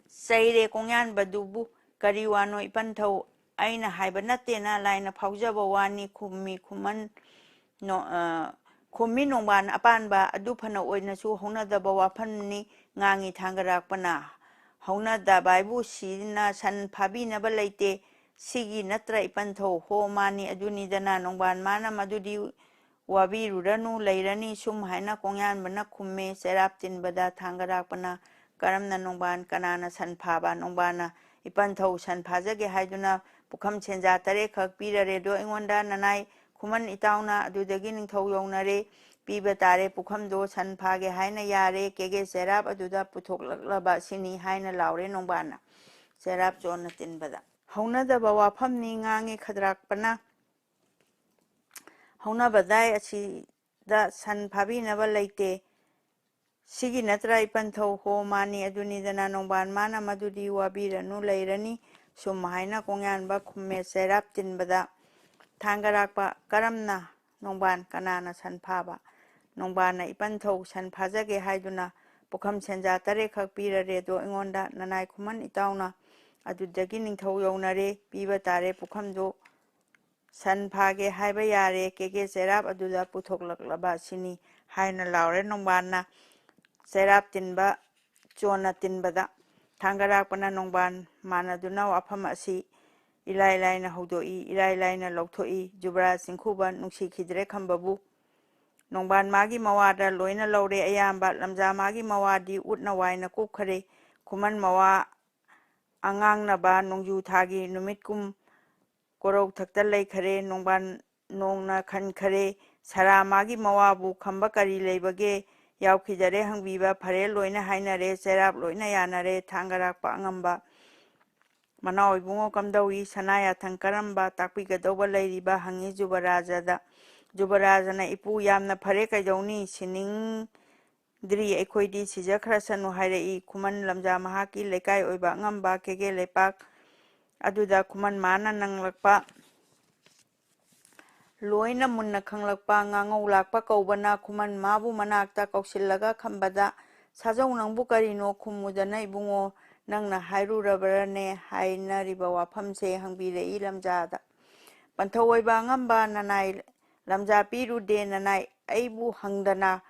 ꯆꯩꯔꯦ ꯀꯣꯡꯌꯥꯟꯕꯗꯨꯕꯨ꯫ "ꯀꯔꯤ ꯋꯥꯅꯣ ꯏꯄꯟꯊꯧ? ꯑꯩꯅ ꯍꯥꯏꯕ ꯅꯠꯇꯦꯅ ꯂꯥꯏꯅ ꯐꯥꯎꯖꯕ ꯋꯥꯅꯤ" ꯈꯨꯝꯃꯤ ꯈꯨꯃꯟ ꯅꯣ-, ꯑ, ꯈꯨꯝꯃꯤ ꯅꯣꯡꯕꯥꯟ ꯑꯄꯥꯟꯕ꯫ "ꯑꯗꯨ ꯐꯅ ꯑꯣꯏꯅꯁꯨ ꯍꯧꯅꯗꯕ ꯋꯥꯐꯝꯅꯤ ꯉꯥꯡꯉꯤ ꯊꯥꯡꯒꯔꯥꯛꯄꯅ꯫ ꯍꯧꯅꯗꯕ ꯍꯥꯏꯕꯨ ꯁꯤꯅ ꯁꯟ ꯐꯥꯕꯤꯅꯕ ꯂꯩꯇꯦ꯫ ꯁꯤꯒꯤ ꯅꯠꯇ꯭ꯔ ꯏꯄꯟꯊꯧ?" "ꯍꯣ ꯃꯥꯅꯤ ꯑꯗꯨꯅꯤꯗꯅ ꯅꯣꯡꯕꯥꯟ ꯃꯥꯅ ꯃꯗꯨꯗꯤ ꯋꯥꯕꯤꯔꯨꯔꯅꯨ ꯂꯩꯔꯅꯤ" ꯁꯨꯝ ꯍꯥꯏꯅ ꯀꯣꯡꯌꯥꯟꯕꯅ ꯈꯨꯝꯃꯦ꯫ ꯆꯩꯔꯥꯞ ꯇꯤꯟꯕꯗ ꯊꯥꯡꯒꯔꯥꯛꯄꯅ, "ꯀꯔꯝꯅ ꯅꯣꯡꯕꯥꯟ? ꯀꯅꯥꯅ ꯁꯟ ꯐꯥꯕ?" ꯅꯣꯡꯕꯥꯟꯅ, "ꯏꯄꯟꯊꯧ ꯁꯟ ꯐꯥꯖꯒꯦ ꯍꯥꯏꯗꯨꯅ ꯄꯨꯈꯝ ꯁꯦꯟꯖꯥ ꯇꯔꯦꯠꯈꯛ ꯄꯤꯔꯔꯦꯗꯣ ꯑꯩꯉꯣꯟꯗ ꯅꯅꯥꯏ ꯈꯨꯃꯟ ꯏꯇꯥꯎꯅ꯫ ꯑꯗꯨꯗꯒꯤ ꯅꯤꯡꯊꯧ ꯌꯧꯅꯔꯦ꯫ ꯄꯤꯕ ꯇꯥꯔꯦ꯫ ꯄꯨꯈꯝꯗꯣ ꯁꯟ ꯐꯥꯒꯦ ꯍꯥꯏꯅ ꯌꯥꯔꯦ꯫ ꯀꯦꯒꯦ ꯆꯩꯔꯥꯞ ꯑꯗꯨꯗ ꯄꯨꯊꯣꯛꯂꯛꯂꯕ ꯁꯤꯅꯤ ꯍꯥꯏꯅ ꯂꯥꯎꯔꯦ ꯅꯣꯡꯕꯥꯟꯅ ꯆꯩꯔꯥꯞ ꯆꯣꯟꯅ ꯇꯤꯟꯕꯗ꯫ ꯍꯧꯅꯗꯕ ꯋꯥꯐꯝꯅꯤ ꯉꯥꯡꯉꯤ ꯈꯗ꯭ꯔꯥꯛꯄꯅ꯫ ꯍꯧꯅꯕꯗꯥꯏ ꯑꯁꯤꯗ ꯁꯟ ꯐꯥꯕꯤꯅꯕ ꯂꯩꯇꯦ꯫ ꯁꯤꯒꯤ ꯅꯠꯇ꯭ꯔꯥ ꯏꯄꯟꯊꯧ? ꯍꯣ, ꯃꯥꯅꯤ, ꯑꯗꯨꯅꯤꯗꯅ ꯅꯣꯡꯕꯥꯟ꯫ ꯃꯥꯅ ꯃꯗꯨꯗꯤ ꯋꯥꯕꯤꯔꯅꯨ, ꯂꯩꯔꯅꯤ꯫ ꯁꯨꯝ ꯍꯥꯏꯅ ꯀꯣꯡꯌꯥꯟꯕ ꯈꯨꯝꯃꯦ ꯆꯩꯔꯥꯞ ꯇꯤꯟꯕꯗ꯫ ꯊꯥꯡꯒꯔꯥꯛꯄ: ꯀꯔꯝꯅ? ꯅꯣꯡꯕꯥꯟ: ꯀꯅꯥꯅ ꯁꯟ ꯐꯥꯕ? ꯅꯣꯡꯕꯥꯟꯅ: ꯏꯄꯟꯊꯧ, ꯁꯟ ꯐꯥꯖꯒꯦ ꯍꯥꯏꯗꯨꯅ ꯄꯨꯈꯝ ꯁꯦꯟꯖꯥ ꯇꯔꯦꯠꯈꯛ ꯄꯤꯔꯔꯦꯗꯣ ꯑꯩꯉꯣꯟꯗ꯫ ꯅꯅꯥꯏ ꯈꯨꯃꯟ ꯏꯇꯥꯎꯅ ꯑꯗꯨꯗꯒꯤ ꯅꯤꯡꯊꯧ ꯌꯧꯅꯔꯦ꯫ ꯄꯤꯕ ꯇꯥꯔꯦ ꯄꯨꯈꯝꯗꯨ꯫ ꯁꯟ ꯐꯥꯒꯦ ꯍꯥꯏꯕ ꯌꯥꯔꯦ꯫ ꯀꯦꯒꯦ ꯆꯩꯔꯥꯞ ꯑꯗꯨꯗ ꯄꯨꯊꯣꯛꯂꯛꯂꯕ ꯁꯤꯅꯤ ꯍꯥꯏꯅ ꯂꯥꯎꯔꯦ ꯅꯣꯡꯕꯥꯟꯅ ꯆꯩꯔꯥꯞ ꯇꯤꯟꯕ ꯆꯣꯟꯅ ꯇꯤꯟꯕꯗ꯫ ꯊꯥꯡꯒꯔꯥꯛꯄꯅ ꯅꯣꯡꯕꯥꯟ ꯃꯥꯟꯅꯗꯨꯅ ꯋꯥꯐꯝ ꯑꯁꯤ ꯏꯂꯥꯏ ꯂꯥꯏꯅ ꯍꯧꯗꯣꯛꯏ, ꯏꯂꯥꯏ ꯂꯥꯏꯅ ꯂꯧꯊꯣꯛꯏ꯫ ꯖꯨꯕꯔꯥꯖ ꯆꯤꯡꯈꯨꯕ ꯅꯨꯡꯁꯤꯈꯤꯗ꯭ꯔꯦ ꯈꯝꯕꯕꯨ꯫ ꯅꯣꯡꯕꯥꯟ ꯃꯥꯒꯤ ꯃꯋꯥꯗ ꯂꯣꯏꯅ ꯂꯧꯔꯦ ꯑꯌꯥꯝꯕ꯫ ꯂꯝꯖꯥ ꯃꯥꯒꯤ ꯃꯋꯥꯗꯤ ꯎꯠꯅ ꯋꯥꯏꯅ ꯀꯨꯞꯈꯔꯦ꯫ ꯈꯨꯃꯟ ꯃꯋꯥ ꯑꯉꯥꯡꯅꯕ ꯅꯣꯡꯖꯨ ꯊꯥꯒꯤ ꯅꯨꯃꯤꯠꯀꯨꯝ ꯀꯣꯔꯧꯊꯛꯇ ꯂꯩꯈꯔꯦ꯫ ꯅꯣꯡꯕꯥꯟ ꯅꯣꯡꯅ ꯈꯟꯈꯔꯦ꯫ ꯁꯔꯥ ꯃꯥꯒꯤ ꯃꯋꯥꯕꯨ ꯈꯝꯕ ꯀꯔꯤ ꯂꯩꯕꯒꯦ? ꯌꯥꯎꯈꯤꯗꯔꯦ ꯍꯪꯕꯤꯕ꯫ ꯐꯔꯦ, ꯂꯣꯏꯅ ꯍꯥꯏꯅꯔꯦ꯫ ꯆꯩꯔꯥꯞ ꯂꯣꯏꯅ ꯌꯥꯅꯔꯦ꯫ ꯊꯥꯡꯒꯔꯥꯛꯄ ꯑꯉꯝꯕ: ꯃꯅꯥꯎ ꯏꯕꯨꯡꯉꯣ ꯀꯝꯗꯧꯏ? ꯁꯅꯥ ꯌꯥꯊꯪ ꯀꯔꯝꯕ ꯇꯥꯛꯄꯤꯒꯗꯧꯕ ꯂꯩꯔꯤꯕ? ꯍꯪꯉꯤ ꯖꯨꯕꯔꯥꯖꯗ꯫ ꯖꯨꯕꯔꯥꯖꯅ: ꯏꯄꯨ, ꯌꯥꯝꯅ ꯐꯔꯦ, ꯀꯩꯗꯧꯅꯤ? ꯁꯤꯅꯤꯡꯗ꯭ꯔꯤ ꯑꯩꯈꯣꯏꯗꯤ, ꯁꯤꯖꯈ꯭ꯔꯁꯅꯨ ꯍꯥꯏꯔꯛꯏ꯫ ꯈꯨꯃꯟ ꯂꯝꯖꯥ ꯃꯍꯥꯛꯀꯤ ꯂꯩꯀꯥꯏ ꯑꯣꯏꯕ ꯑꯉꯝꯕ ꯀꯦꯒꯦ ꯂꯩꯄꯥꯛ ꯑꯗꯨꯗ ꯈꯨꯃꯟ ꯃꯥꯅ ꯅꯪꯂꯛꯄ ꯂꯣꯏꯅ ꯃꯨꯟꯅ ꯈꯪꯂꯛꯄ ꯉꯥꯉꯧ ꯂꯥꯛꯄ ꯀꯧꯕꯅ ꯈꯨꯃꯟ ꯃꯥꯕꯨ ꯃꯅꯥꯛꯇ ꯀꯧꯁꯤꯜꯂꯒ ꯈꯝꯕꯗ, "ꯁꯥꯖꯧ, ꯅꯪꯕꯨ ꯀꯔꯤꯅꯣ ꯈꯨꯝꯃꯨꯗꯅ ꯏꯕꯨꯡꯉꯣ? ꯅꯪꯅ ꯍꯥꯏꯔꯨꯔꯕ꯭ꯔꯅꯦ?" ꯍꯥꯏꯅꯔꯤꯕ ꯋꯥꯐꯝꯁꯦ ꯍꯪꯕꯤꯔꯛꯏ ꯂꯝꯖꯥꯗ꯫ "ꯄꯟꯊꯧ ꯑꯣꯏꯕ ꯑꯉꯝꯕ, ꯅꯅꯥꯏ ꯂꯝꯖꯥ ꯄꯤꯔꯨꯗꯦ, ꯅꯅꯥꯏ ꯑꯩꯕꯨ ꯍꯪꯗꯅ꯫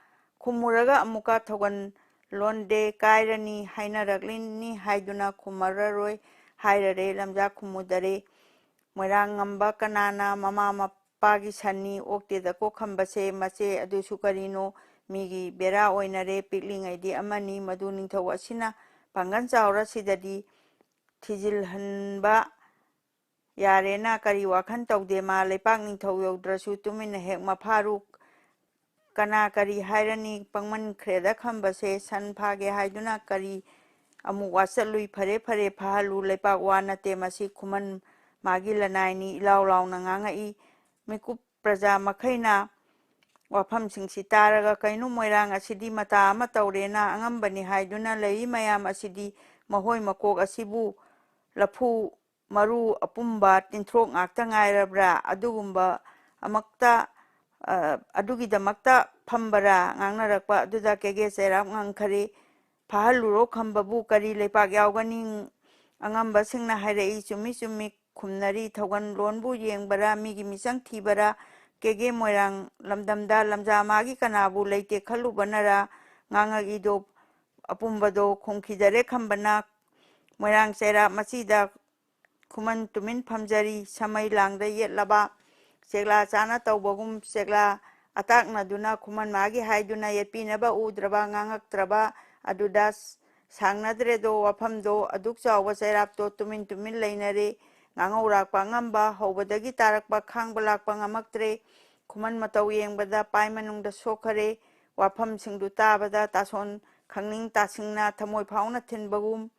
ꯈꯨꯝꯃꯨꯔꯒ ꯑꯃꯨꯛꯀ ꯊꯧꯒꯜ ꯂꯣꯟꯗꯦ ꯀꯥꯏꯔꯅꯤ ꯍꯥꯏꯅꯔꯛꯂꯤꯅꯤ ꯍꯥꯏꯗꯨꯅ ꯈꯨꯝꯃꯔꯔꯣꯏ ꯍꯥꯏꯔꯔꯦ, ꯂꯝꯖꯥ ꯈꯨꯝꯃꯨꯗꯔꯦ꯫ ꯃꯣꯏꯔꯥꯡ ꯉꯝꯕ ꯀꯅꯥꯅ ꯃꯃꯥ ꯃꯄꯥꯒꯤ ꯁꯟꯅꯤ ꯑꯣꯛꯇꯦꯗꯀꯣ ꯈꯝꯕꯁꯦ? ꯃꯆꯦ ꯑꯗꯨꯁꯨ ꯀꯔꯤꯅꯣ, ꯃꯤꯒꯤ ꯕꯦꯔꯥ ꯑꯣꯏꯅꯔꯦ꯫ ꯄꯤꯛꯂꯤꯉꯩꯗꯤ ꯑꯃꯅꯤ, ꯃꯗꯨ ꯅꯤꯡꯊꯧ ꯑꯁꯤꯅ ꯄꯥꯡꯒꯜ ꯆꯥꯎꯔ ꯁꯤꯗꯗꯤ ꯊꯤꯖꯤꯜꯍꯟꯕ ꯌꯥꯔꯦꯅ ꯀꯔꯤ ꯋꯥꯈꯜ ꯇꯧꯗꯦ꯫ ꯃꯥ ꯂꯩꯄꯥꯛ ꯅꯤꯡꯊꯧ ꯌꯧꯗ꯭ꯔꯁꯨ ꯇꯨꯃꯤꯟꯅ ꯍꯦꯛ ꯃꯐꯥꯔꯨ ꯀꯅꯥ ꯀꯔꯤ ꯍꯥꯏꯔꯅꯤ? ꯄꯪꯃꯟꯈ꯭ꯔꯦꯗ ꯈꯝꯕꯁꯦ꯫ ꯁꯟ ꯐꯥꯒꯦ ꯍꯥꯏꯗꯨꯅ ꯀꯔꯤ ꯑꯃꯨꯛ ꯋꯥꯆꯠꯂꯨꯏ? ꯐꯔꯦ, ꯐꯔꯦ, ꯐꯥꯍꯜꯂꯨ꯫ ꯂꯩꯄꯥꯛ ꯋꯥ ꯅꯠꯇꯦ ꯃꯁꯤ, ꯈꯨꯃꯟ ꯃꯥꯒꯤ ꯂꯅꯥꯏꯅꯤ, ꯏꯂꯥꯎ ꯂꯥꯎꯅ ꯉꯥꯡꯉꯛꯏ꯫ ꯃꯤꯀꯨꯞ ꯄ꯭ꯔꯖꯥ ꯃꯈꯩꯅ ꯋꯥꯐꯝꯁꯤꯡꯁꯤ ꯇꯥꯔꯒ, "ꯀꯩꯅꯣ, ꯃꯣꯏꯔꯥꯡ ꯑꯁꯤꯗꯤ ꯃꯇꯥ ꯑꯃ ꯇꯧꯔꯦꯅ, ꯑꯉꯝꯕꯅꯤ ꯍꯥꯏꯗꯨꯅ ꯂꯩꯔꯤ ꯃꯌꯥꯝ ꯑꯁꯤꯗꯤ, ꯃꯍꯣꯏ ꯃꯀꯣꯛ ꯑꯁꯤꯕꯨ ꯂꯐꯨ ꯃꯔꯨ ꯑꯄꯨꯝꯕ ꯇꯤꯟꯊ꯭ꯔꯣꯛ ꯉꯥꯛꯇ ꯉꯥꯏꯔꯕ꯭ꯔꯥ? ꯑꯗꯨꯒꯨꯝꯕ ꯑꯃꯛꯇ, ꯑ, ꯑꯗꯨꯒꯤꯗꯃꯛꯇ ꯐꯝꯕꯔꯥ?" ꯉꯥꯡꯅꯔꯛꯄ ꯑꯗꯨꯗ ꯀꯦꯒꯦ ꯆꯩꯔꯥꯛ ꯉꯪꯈꯔꯦ꯫ "ꯐꯥꯍꯜꯂꯨꯔꯣ ꯈꯝꯕꯕꯨ, ꯀꯔꯤ ꯂꯩꯄꯥꯛ ꯌꯥꯎꯒꯅꯤ?" ꯑꯉꯝꯕꯁꯤꯡꯅ ꯍꯥꯏꯔꯛꯏ꯫ "ꯆꯨꯝꯃꯤ, ꯆꯨꯝꯃꯤ," ꯈꯨꯝꯅꯔꯤ꯫ "ꯊꯧꯒꯜꯂꯣꯟꯕꯨ ꯌꯦꯡꯕꯔꯥ, ꯃꯤꯒꯤ ꯃꯤꯆꯪ ꯊꯤꯕꯔꯥ? ꯀꯦꯒꯦ ꯃꯣꯏꯔꯥꯡ ꯂꯝꯗꯝꯗ ꯂꯝꯖꯥ ꯃꯥꯒꯤ ꯀꯅꯥꯕꯨ ꯂꯩꯇꯦ ꯈꯜꯂꯨꯕꯅꯔꯥ?" ꯉꯥꯡꯉꯛꯏꯗꯣ ꯑꯄꯨꯝꯕꯗꯣ ꯈꯨꯝꯈꯤꯗꯔꯦ ꯈꯝꯕꯅ꯫ ꯃꯣꯏꯔꯥꯡ ꯆꯩꯔꯥꯛ ꯃꯆꯤꯗ ꯈꯨꯃꯟ ꯇꯨꯃꯤꯟ ꯐꯝꯖꯔꯤ꯫ ꯁꯃꯩ ꯂꯥꯡꯗ ꯌꯦꯠꯂꯕ ꯆꯦꯛꯂꯥ ꯆꯥꯅ ꯇꯧꯕꯒꯨꯝ, ꯆꯦꯛꯂꯥ ꯑꯇꯥꯛꯅꯗꯨꯅ ꯈꯨꯃꯟ ꯃꯥꯒꯤ ꯍꯥꯏꯗꯨꯅ ꯌꯦꯠꯄꯤꯅꯕ ꯎꯗ꯭ꯔꯕ, ꯉꯥꯡꯉꯛꯇ꯭ꯔꯕ ꯑꯗꯨꯗ ꯁꯥꯡꯅꯗ꯭ꯔꯦꯗꯣ ꯋꯥꯐꯝꯗꯣ꯫ ꯑꯗꯨꯛ ꯆꯥꯎꯕ ꯆꯩꯔꯥꯛꯇꯣ ꯇꯨꯃꯤꯟ ꯇꯨꯃꯤꯟ ꯂꯩꯅꯔꯦ꯫ ꯉꯥꯡꯍꯧꯔꯥꯛꯄ ꯑꯉꯝꯕ ꯍꯧꯕꯗꯒꯤ ꯇꯥꯔꯛꯄ ꯈꯥꯡꯕ ꯂꯥꯛꯄ ꯉꯝꯃꯛꯇ꯭ꯔꯦ꯫ ꯈꯨꯃꯟ ꯃꯇꯧ ꯌꯦꯡꯕꯗ ꯄꯥꯏ ꯃꯅꯨꯡꯗ ꯁꯣꯛꯈꯔꯦ꯫ ꯋꯥꯐꯝꯁꯤꯡꯗꯨ ꯇꯥꯕꯗ ꯇꯥꯁꯣꯟ ꯈꯪꯅꯤꯡ ꯇꯥꯁꯤꯡꯅ ꯊꯃꯣꯏ ꯐꯥꯎꯅ ꯊꯤꯟꯕꯒꯨꯝ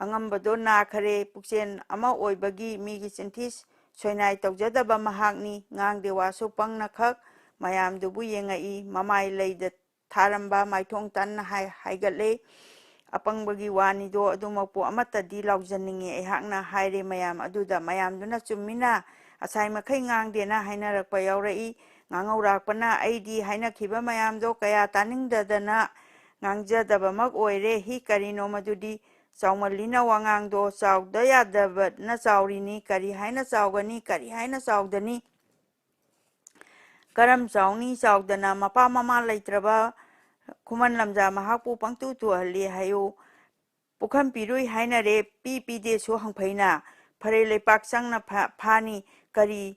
ꯑꯉꯝꯕꯗꯣ ꯅꯥꯈꯔꯦ꯫ ꯄꯨꯛꯆꯦꯜ ꯑꯃ ꯑꯣꯏꯕꯒꯤ ꯃꯤꯒꯤ ꯆꯤꯟꯊꯤ ꯁꯣꯏꯅꯥꯏ ꯇꯧꯖꯗꯕ ꯃꯍꯥꯛꯅꯤ꯫ ꯉꯥꯡꯗꯦ ꯋꯥꯁꯨ ꯄꯪꯅꯈꯛ ꯃꯌꯥꯝꯗꯨꯕꯨ ꯌꯦꯡꯉꯛꯏ꯫ ꯃꯃꯥꯏ ꯂꯩꯗ ꯊꯥꯔꯝꯕ ꯃꯥꯏꯊꯣꯡ ꯇꯟꯅ ꯍꯥꯏ-, ꯍꯥꯏꯒꯠꯂꯦ꯫ "ꯑꯄꯪꯕꯒꯤ ꯋꯥꯅꯤꯗꯣ, ꯑꯗꯨꯃꯛꯄꯨ ꯑꯃꯠꯇꯗꯤ ꯂꯥꯎꯖꯅꯤꯡꯉꯤ ꯑꯩꯍꯥꯛꯅ" ꯍꯥꯏꯔꯦ ꯃꯌꯥꯝ ꯑꯗꯨꯗ꯫ ꯃꯌꯥꯝꯗꯨꯅ "ꯆꯨꯝꯃꯤꯅ, ꯉꯁꯥꯏ ꯃꯈꯩ ꯉꯥꯡꯗꯦꯅ" ꯍꯥꯏꯅꯔꯛꯄ ꯌꯥꯎꯔꯛꯏ꯫ ꯉꯥꯡꯍꯧꯔꯥꯛꯄꯅ "ꯑꯩꯗꯤ ꯍꯥꯏꯅꯈꯤꯕ ꯃꯌꯥꯝꯗꯣ ꯀꯌꯥ ꯇꯥꯅꯤꯡꯗꯗꯅ ꯉꯥꯡꯖꯗꯕꯃꯛ ꯑꯣꯏꯔꯦ꯫ ꯍꯤ, ꯀꯔꯤꯅꯣ ꯃꯗꯨꯗꯤ? ꯆꯥꯎꯃꯜꯂꯤꯅ ꯋꯥꯉꯥꯡꯗꯣ, ꯆꯥꯎꯗ ꯌꯥꯗꯕꯅ ꯆꯥꯎꯔꯤꯅꯤ꯫ ꯀꯔꯤ ꯍꯥꯏꯅ ꯆꯥꯎꯒꯅꯤ? ꯀꯔꯤ ꯍꯥꯏꯅ ꯆꯥꯎꯗꯅꯤ? ꯀꯔꯝ ꯆꯥꯎꯅꯤ? ꯆꯥꯎꯗꯅ ꯃꯄꯥ ꯃꯃꯥ ꯂꯩꯇ꯭ꯔꯕ ꯈꯨꯃꯟ ꯂꯝꯖꯥ ꯃꯍꯥꯛꯄꯨ ꯄꯪꯇꯨ ꯇꯨꯍꯜꯂꯤ ꯍꯥꯏꯌꯨ꯫ ꯄꯨꯈꯝ ꯄꯤꯔꯨꯏ ꯍꯥꯏꯅꯔꯦ, ꯄꯤ ꯄꯤꯗꯦꯁꯨ ꯍꯪꯐꯩꯅ꯫ ꯐꯔꯦ, ꯂꯩꯄꯥꯛ ꯆꯪꯅ ꯐꯥ-, ꯐꯥꯅꯤ꯫ ꯀꯔꯤ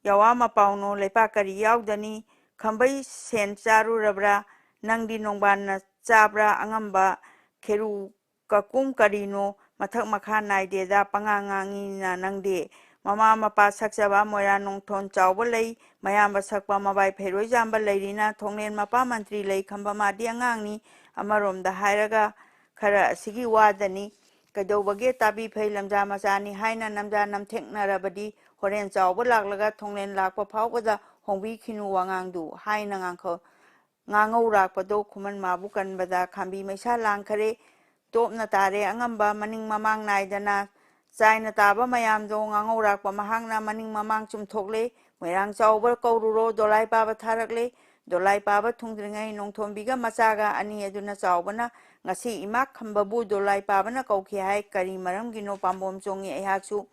ꯌꯥꯋꯥ ꯃꯄꯥꯎꯅꯣ? ꯂꯩꯄꯥꯛ ꯀꯔꯤ ꯌꯥꯎꯗꯅꯤ? ꯈꯝꯕꯩ ꯁꯦꯟ ꯆꯥꯔꯨꯔꯕ꯭ꯔꯥ? ꯅꯪꯗꯤ ꯅꯣꯡꯕꯥꯟꯅ ꯆꯥꯕ꯭ꯔꯥ? ꯑꯉꯝꯕ ꯈꯦꯔꯨ ꯀꯀꯨꯝ ꯀꯔꯤꯅꯣ? ꯃꯊꯛ ꯃꯈꯥ ꯅꯥꯏꯗꯦꯗ, ꯄꯉꯥꯡ ꯉꯥꯡꯉꯤꯅ ꯅꯪꯗꯤ꯫ ꯃꯃꯥ ꯃꯄꯥ ꯁꯛꯆꯕ ꯃꯣꯏꯔꯥꯡ ꯅꯣꯡꯊꯣꯟ ꯆꯥꯎꯕ ꯂꯩ, ꯃꯌꯥꯝꯕ ꯁꯛꯄ ꯃꯕꯥꯏ ꯐꯩꯔꯣꯏꯖꯥꯝꯕ ꯂꯩꯔꯤꯅ ꯊꯣꯡꯂꯦꯟ ꯃꯄꯥ ꯃꯟꯇ꯭ꯔꯤ ꯂꯩ ꯈꯝꯕ ꯃꯥꯗꯤ ꯑꯉꯥꯡꯅꯤ꯫ ꯑꯃꯔꯣꯝꯗ ꯍꯥꯏꯔꯒ ꯈꯔ ꯑꯁꯤꯒꯤ ꯋꯥꯗꯅꯤ꯫ ꯀꯩꯗꯧꯕꯒꯦ ꯇꯥꯕꯤ ꯐꯩ ꯂꯝꯖꯥ ꯃꯆꯥꯅꯤ ꯍꯥꯏꯅ ꯅꯝꯖꯥ ꯅꯝꯊꯦꯛꯅꯔꯕꯗꯤ ꯍꯣꯔꯦꯟ ꯆꯥꯎꯕ ꯂꯥꯛꯂꯒ ꯊꯣꯡꯂꯦꯟ ꯂꯥꯛꯄ ꯐꯥꯎꯕꯗ ꯍꯣꯡꯕꯤꯈꯤꯅꯨ ꯋꯥꯉꯥꯡꯗꯨ ꯍꯥꯏꯅ ꯉꯥꯡꯈ-, ꯉꯥꯡꯉꯧꯔꯥꯛꯄꯗꯣ ꯈꯨꯃꯟ ꯃꯥꯕꯨ ꯀꯟꯕꯗ ꯈꯥꯝꯕꯤ ꯃꯩꯁꯥ ꯂꯥꯡꯈꯔꯦ꯫ ꯇꯣꯞꯅ ꯇꯥꯔꯦ ꯑꯉꯝꯕ ꯃꯅꯤꯡ ꯃꯃꯥꯡ ꯅꯥꯏꯗꯅ ꯆꯥꯏꯅ ꯇꯥꯕ ꯃꯌꯥꯝꯗꯣ ꯉꯥꯡꯍꯧꯔꯥꯛꯄ ꯃꯍꯥꯛꯅ ꯃꯅꯤꯡ ꯃꯃꯥꯡ ꯆꯨꯝꯊꯣꯛꯂꯦ꯫ ꯃꯣꯏꯔꯥꯡ ꯆꯥꯎꯕ ꯀꯧꯔꯨꯔꯣ ꯗꯣꯂꯥꯏ ꯄꯥꯕ ꯊꯥꯔꯛꯂꯦ꯫ ꯗꯣꯂꯥꯏ ꯄꯥꯕ ꯊꯨꯡꯗ꯭ꯔꯤꯉꯩ ꯅꯣꯡꯊꯣꯝꯕꯤꯒ ꯃꯆꯥꯒ ꯑꯅꯤ ꯑꯗꯨꯅ ꯆꯥꯎꯕꯅ ꯉꯁꯤ ꯏꯃꯥ ꯈꯝꯕꯕꯨ ꯗꯣꯂꯥꯏ ꯄꯥꯕꯅ ꯀꯧꯈꯤ ꯍꯥꯏ꯫ ꯀꯔꯤ ꯃꯔꯝꯒꯤꯅꯣ ꯄꯥꯝꯕꯣꯝ ꯆꯣꯡꯉꯤ ꯑꯩꯍꯥꯛꯁꯨ꯫